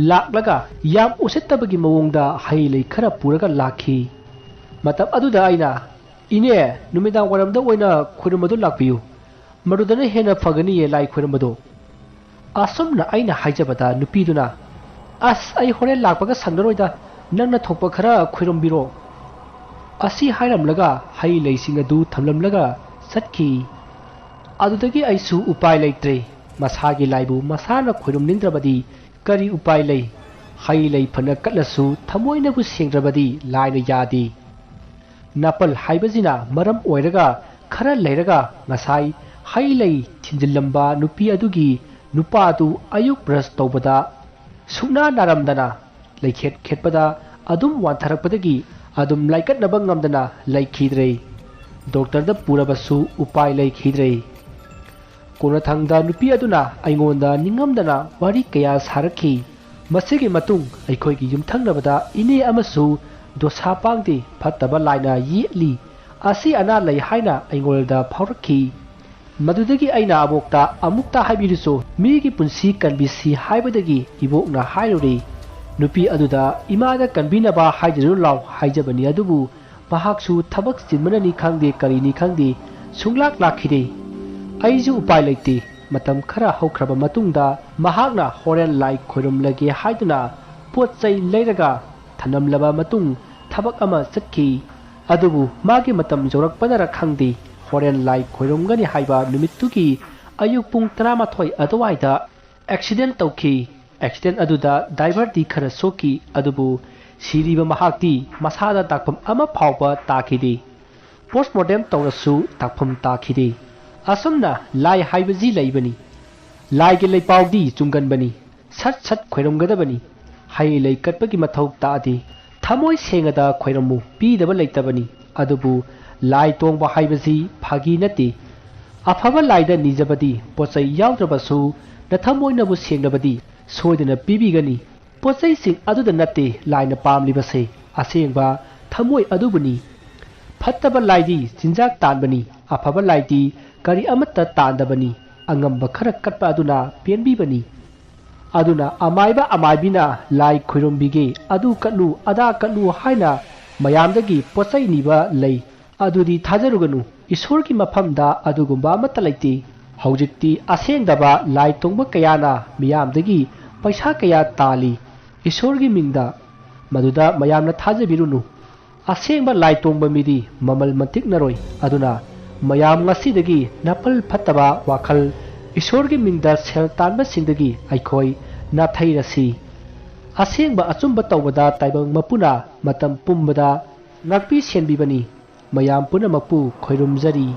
ꯂꯥꯛꯂꯒ ꯌꯥꯝ ꯎꯁꯤꯠꯇꯕꯒꯤ ꯃꯑꯣꯡꯗ ꯍꯩ ꯂꯩ ꯈꯔ ꯄꯨꯔꯒ ꯂꯥꯛꯈꯤ꯫ ꯃꯇꯝ ꯑꯗꯨꯗ ꯑꯩꯅ, "ꯏꯅꯦ, ꯅꯨꯃꯤꯗꯥꯡ ꯋꯥꯏꯔꯝꯗ ꯑꯣꯏꯅ ꯈꯣꯏꯔꯝꯕꯗꯨ ꯂꯥꯛꯄꯤꯌꯨ, ꯃꯗꯨꯗꯅ ꯍꯦꯟꯅ ꯐꯒꯅꯤꯌꯦ ꯂꯥꯏ ꯈꯣꯏꯔꯝꯕꯗꯨ"꯫ ꯑꯁꯨꯝꯅ ꯑꯩꯅ ꯍꯥꯏꯖꯕꯗ ꯅꯨꯄꯤꯗꯨꯅ, "ꯑꯁ, ꯑꯩ ꯍꯣꯔꯦꯟ ꯂꯥꯛꯄꯒ ꯁꯪꯉꯔꯣꯏꯗ, ꯅꯪꯅ ꯊꯣꯛꯄ ꯈꯔ ꯈꯣꯏꯔꯝꯕꯤꯔꯣ" ꯑꯁꯤ ꯍꯥꯏꯔꯝꯂꯒ ꯍꯩ ꯂꯩꯁꯤꯡ ꯑꯗꯨ ꯊꯝꯂꯝꯂꯒ ꯆꯠꯈꯤ꯫ ꯑꯗꯨꯗꯒꯤ ꯑꯩꯁꯨ ꯎꯄꯥꯏ ꯂꯩꯇ꯭ꯔꯦ꯫ ꯃꯁꯥꯒꯤ ꯂꯥꯏꯕꯨ ꯃꯁꯥꯅ ꯈꯣꯏꯔꯝꯅꯤꯡꯗ꯭ꯔꯕꯗꯤ ꯀꯔꯤ ꯎꯄꯥꯏ ꯂꯩ? ꯍꯩ ꯂꯩ ꯐꯅ ꯀꯠꯂꯁꯨ ꯊꯃꯣꯏꯅꯕꯨ ꯁꯦꯡꯗ꯭ꯔꯕꯗꯤ ꯂꯥꯏꯅ ꯌꯥꯗꯦ꯫ ꯅꯥꯄꯜ ꯍꯥꯏꯕꯁꯤꯅ ꯃꯔꯝ ꯑꯣꯏꯔꯒ ꯈꯔ ꯂꯩꯔꯒ ꯉꯁꯥꯏ ꯍꯩ ꯂꯩ ꯊꯤꯟꯖꯤꯜꯂꯝꯕ ꯅꯨꯄꯤ ꯑꯗꯨꯒꯤ ꯅꯨꯄꯥꯗꯨ ꯑꯌꯨꯛ ꯕ꯭ꯔꯁ ꯇꯧꯕꯗ ꯁꯨꯛꯅꯥ ꯅꯥꯔꯝꯗꯅ ꯂꯩꯈꯦꯠ ꯈꯦꯠꯄꯗ ꯑꯗꯨꯝ ꯋꯥꯟꯊꯔꯛꯄꯗꯒꯤ ꯑꯗꯨꯝ ꯂꯥꯏꯀꯠꯅꯕ ꯉꯝꯗꯅ ꯂꯩꯈꯤꯗ꯭ꯔꯦ꯫ ꯗꯣꯛꯇꯔꯗ ꯄꯨꯔꯕꯁꯨ ꯎꯄꯥꯏ ꯂꯩꯈꯤꯗ꯭ꯔꯦ꯫ ꯀꯣꯟꯅꯊꯪꯗ ꯅꯨꯄꯤ ꯑꯗꯨꯅ ꯑꯩꯉꯣꯟꯗ ꯅꯤꯡꯉꯝꯗꯅ ꯋꯥꯔꯤ ꯀꯌꯥ ꯁꯥꯔꯛꯈꯤ꯫ ꯃꯁꯤꯒꯤ ꯃꯇꯨꯡ ꯑꯩꯈꯣꯏꯒꯤ ꯌꯨꯝꯊꯪꯅꯕꯗ ꯏꯅꯦ ꯑꯃꯁꯨ ꯗꯣꯁꯥ ꯄꯥꯡꯗꯦ, ꯐꯠꯇꯕ ꯂꯥꯏꯅ ꯌꯦꯠꯂꯤ, ꯑꯁꯤ ꯑꯅꯥ ꯂꯩ ꯍꯥꯏꯅ ꯑꯩꯉꯣꯟꯗ ꯐꯥꯎꯔꯛꯈꯤ꯫ ꯃꯗꯨꯗꯒꯤ ꯑꯩꯅ ꯑꯕꯣꯛꯇ ꯑꯃꯨꯛꯇ ꯍꯥꯏꯕꯤꯔꯨꯆꯣ, ꯃꯤꯒꯤ ꯄꯨꯟꯁꯤ ꯀꯟꯕꯤꯁꯤ ꯍꯥꯏꯕꯗꯒꯤ ꯏꯕꯣꯛꯅ ꯍꯥꯏꯔꯨꯔꯦ꯫ ꯅꯨꯄꯤ ꯑꯗꯨꯗ ꯏꯃꯥꯗ ꯀꯟꯕꯤꯅꯕ ꯍꯥꯏꯖꯔꯨ ꯂꯥꯎ ꯍꯥꯏꯖꯕꯅꯤ, ꯑꯗꯨꯕꯨ ꯃꯍꯥꯛꯁꯨ ꯊꯕꯛ ꯆꯤꯟꯕꯅꯅꯤ ꯈꯪꯗꯦ, ꯀꯔꯤꯅꯤ ꯈꯪꯗꯦ, ꯁꯨꯡꯂꯥꯛ ꯂꯥꯛꯈꯤꯗꯦ꯫ ꯑꯩꯁꯨ ꯎꯄꯥꯏ ꯂꯩꯇꯦ꯫ ꯃꯇꯝ ꯈꯔ ꯍꯧꯈ꯭ꯔꯕ ꯃꯇꯨꯡꯗ ꯃꯍꯥꯛꯅ ꯍꯣꯔꯦꯟ ꯂꯥꯏ ꯈꯣꯏꯔꯝꯂꯒꯦ ꯍꯥꯏꯗꯨꯅ ꯄꯣꯠ ꯆꯩ ꯂꯩꯔꯒ ꯊꯅꯝꯂꯕ ꯃꯇꯨꯡ ꯊꯕꯛ ꯑꯃ ꯆꯠꯈꯤ꯫ ꯑꯗꯨꯕꯨ ꯃꯥꯒꯤ ꯃꯇꯝ ꯌꯧꯔꯛꯄꯅꯔ ꯈꯪꯗꯦ, ꯍꯣꯔꯦꯟ ꯂꯥꯏ ꯈꯣꯏꯔꯝꯒꯅꯤ ꯍꯥꯏꯕ ꯅꯨꯃꯤꯠꯇꯨꯒꯤ ꯑꯌꯨꯛ ꯄꯨꯡ ꯇꯔꯥꯃꯥꯊꯣꯏ ꯑꯗꯨꯋꯥꯏꯗ ꯑꯦꯛꯁꯤꯗꯦꯟ ꯇꯧꯈꯤ꯫ ꯑꯦꯛꯁꯤꯗꯦꯟ ꯑꯗꯨꯗ ꯗ꯭ꯔꯥꯏꯚꯔꯗꯤ ꯈꯔ ꯁꯣꯛꯈꯤ, ꯑꯗꯨꯕꯨ ꯁꯤꯔꯤꯕ ꯃꯍꯥꯛꯇꯤ ꯃꯁꯥꯗ ꯗꯥꯛꯐꯝ ꯑꯃ ꯐꯥꯎꯕ ꯇꯥꯈꯤꯗꯦ꯫ ꯄꯣꯁꯃꯣꯔꯇꯦꯝ ꯇꯧꯔꯁꯨ ꯗꯥꯛꯐꯝ ꯇꯥꯈꯤꯗꯦ꯫ ꯑꯁꯨꯝꯅ ꯂꯥꯏ ꯍꯥꯏꯕꯁꯤ ꯂꯩꯕꯅꯤ꯫ ꯂꯥꯏꯒꯤ ꯂꯩꯄꯥꯎꯗꯤ ꯆꯨꯝꯒꯟꯕꯅꯤ꯫ ꯁꯠ ꯁꯠ ꯈꯣꯏꯔꯝꯒꯗꯕꯅꯤ꯫ ꯍꯩ ꯂꯩ ꯀꯠꯄꯒꯤ ꯃꯊꯧ ꯇꯥꯗꯦ꯫ ꯊꯃꯣꯏ ꯁꯦꯡꯉꯗ ꯈꯣꯏꯔꯝꯃꯨ, ꯄꯤꯗꯕ ꯂꯩꯇꯕꯅꯤ꯫ ꯑꯗꯨꯕꯨ ꯂꯥꯏ ꯇꯣꯡꯕ ꯍꯥꯏꯕꯁꯤ ꯐꯥꯒꯤ ꯅꯠꯇꯦ꯫ ꯑꯐꯕ ꯂꯥꯏꯗ ꯅꯤꯖꯕꯗꯤ ꯄꯣꯠꯆꯩ ꯌꯥꯎꯗ꯭ꯔꯕꯁꯨ ꯅꯊꯃꯣꯏꯅꯕꯨ ꯁꯦꯡꯂꯕꯗꯤ ꯁꯣꯏꯗꯅ ꯄꯤꯕꯤꯒꯅꯤ꯫ ꯄꯣꯠꯆꯩꯁꯤꯡ ꯑꯗꯨꯗ ꯅꯠꯇꯦ ꯂꯥꯏꯅ ꯄꯥꯝꯂꯤꯕꯁꯦ, ꯑꯁꯦꯡꯕ ꯊꯃꯣꯏ ꯑꯗꯨꯕꯨꯅꯤ꯫ ꯐꯠꯇꯕ ꯂꯥꯏꯗꯤ ꯆꯤꯟꯖꯥꯛ ꯇꯥꯟꯕꯅꯤ, ꯑꯐꯕ ꯂꯥꯏꯗꯤ ꯀꯔꯤ ꯑꯃꯠꯇ ꯇꯥꯟꯗꯕꯅꯤ, ꯑꯉꯝꯕ ꯈꯔ ꯀꯠꯄ ꯑꯗꯨꯅ ꯄꯦꯟꯕꯤꯕꯅꯤ꯫ ꯑꯗꯨꯅ ꯑꯃꯥꯏꯕ ꯑꯃꯥꯏꯕꯤꯅ ꯂꯥꯏ ꯈꯣꯏꯔꯨꯝꯕꯤꯒꯦ, ꯑꯗꯨ ꯀꯠꯂꯨ, ꯑꯗꯥ ꯀꯠꯂꯨ ꯍꯥꯏꯅ ꯃꯌꯥꯝꯗꯒꯤ ꯄꯣꯠꯆꯩ ꯅꯤꯕ ꯂꯩ, ꯑꯗꯨꯗꯤ ꯊꯥꯖꯔꯨꯒꯅꯨ꯫ ꯏꯁꯣꯔꯒꯤ ꯃꯐꯝꯗ ꯑꯗꯨꯒꯨꯝꯕ ꯑꯃꯠꯇ ꯂꯩꯇꯦ꯫ ꯍꯧꯖꯤꯛꯇꯤ ꯑꯁꯦꯡꯗꯕ ꯂꯥꯏ ꯇꯣꯡꯕ ꯀꯌꯥꯅ ꯃꯤꯌꯥꯝꯗꯒꯤ ꯄꯩꯁꯥ ꯀꯌꯥ ꯇꯥꯜꯂꯤ ꯏꯁꯣꯔꯒꯤ ꯃꯤꯡꯗ꯫ ꯃꯗꯨꯗ ꯃꯌꯥꯝꯅ ꯊꯥꯖꯕꯤꯔꯨꯅꯨ꯫ ꯑꯁꯦꯡꯕ ꯂꯥꯏ ꯇꯣꯡꯕ ꯃꯤꯗꯤ ꯃꯃꯜ ꯃꯟꯇꯤꯛꯅꯔꯣꯏ꯫ ꯑꯗꯨꯅ ꯃꯌꯥꯝ ꯉꯁꯤꯗꯒꯤ ꯅꯥꯄꯜ ꯐꯠꯇꯕ ꯋꯥꯈꯜ, ꯏꯁꯣꯔꯒꯤ ꯃꯤꯡꯗ ꯁꯦꯜ ꯇꯥꯟꯕꯁꯤꯡꯗꯒꯤ ꯑꯩꯈꯣꯏ ꯅꯥꯊꯩꯔꯁꯤ꯫ ꯑꯁꯦꯡꯕ ꯑꯆꯨꯝꯕ ꯇꯧꯕꯗ ꯇꯥꯏꯕꯪ ꯃꯄꯨꯅ ꯃꯇꯝ ꯄꯨꯝꯕꯗ ꯉꯥꯛꯄꯤ ꯁꯦꯟꯕꯤꯕꯅꯤ꯫ ꯃꯌꯥꯝ ꯄꯨꯝꯅꯃꯛꯄꯨ ꯈꯣꯏꯔꯨꯝꯖꯔꯤ꯫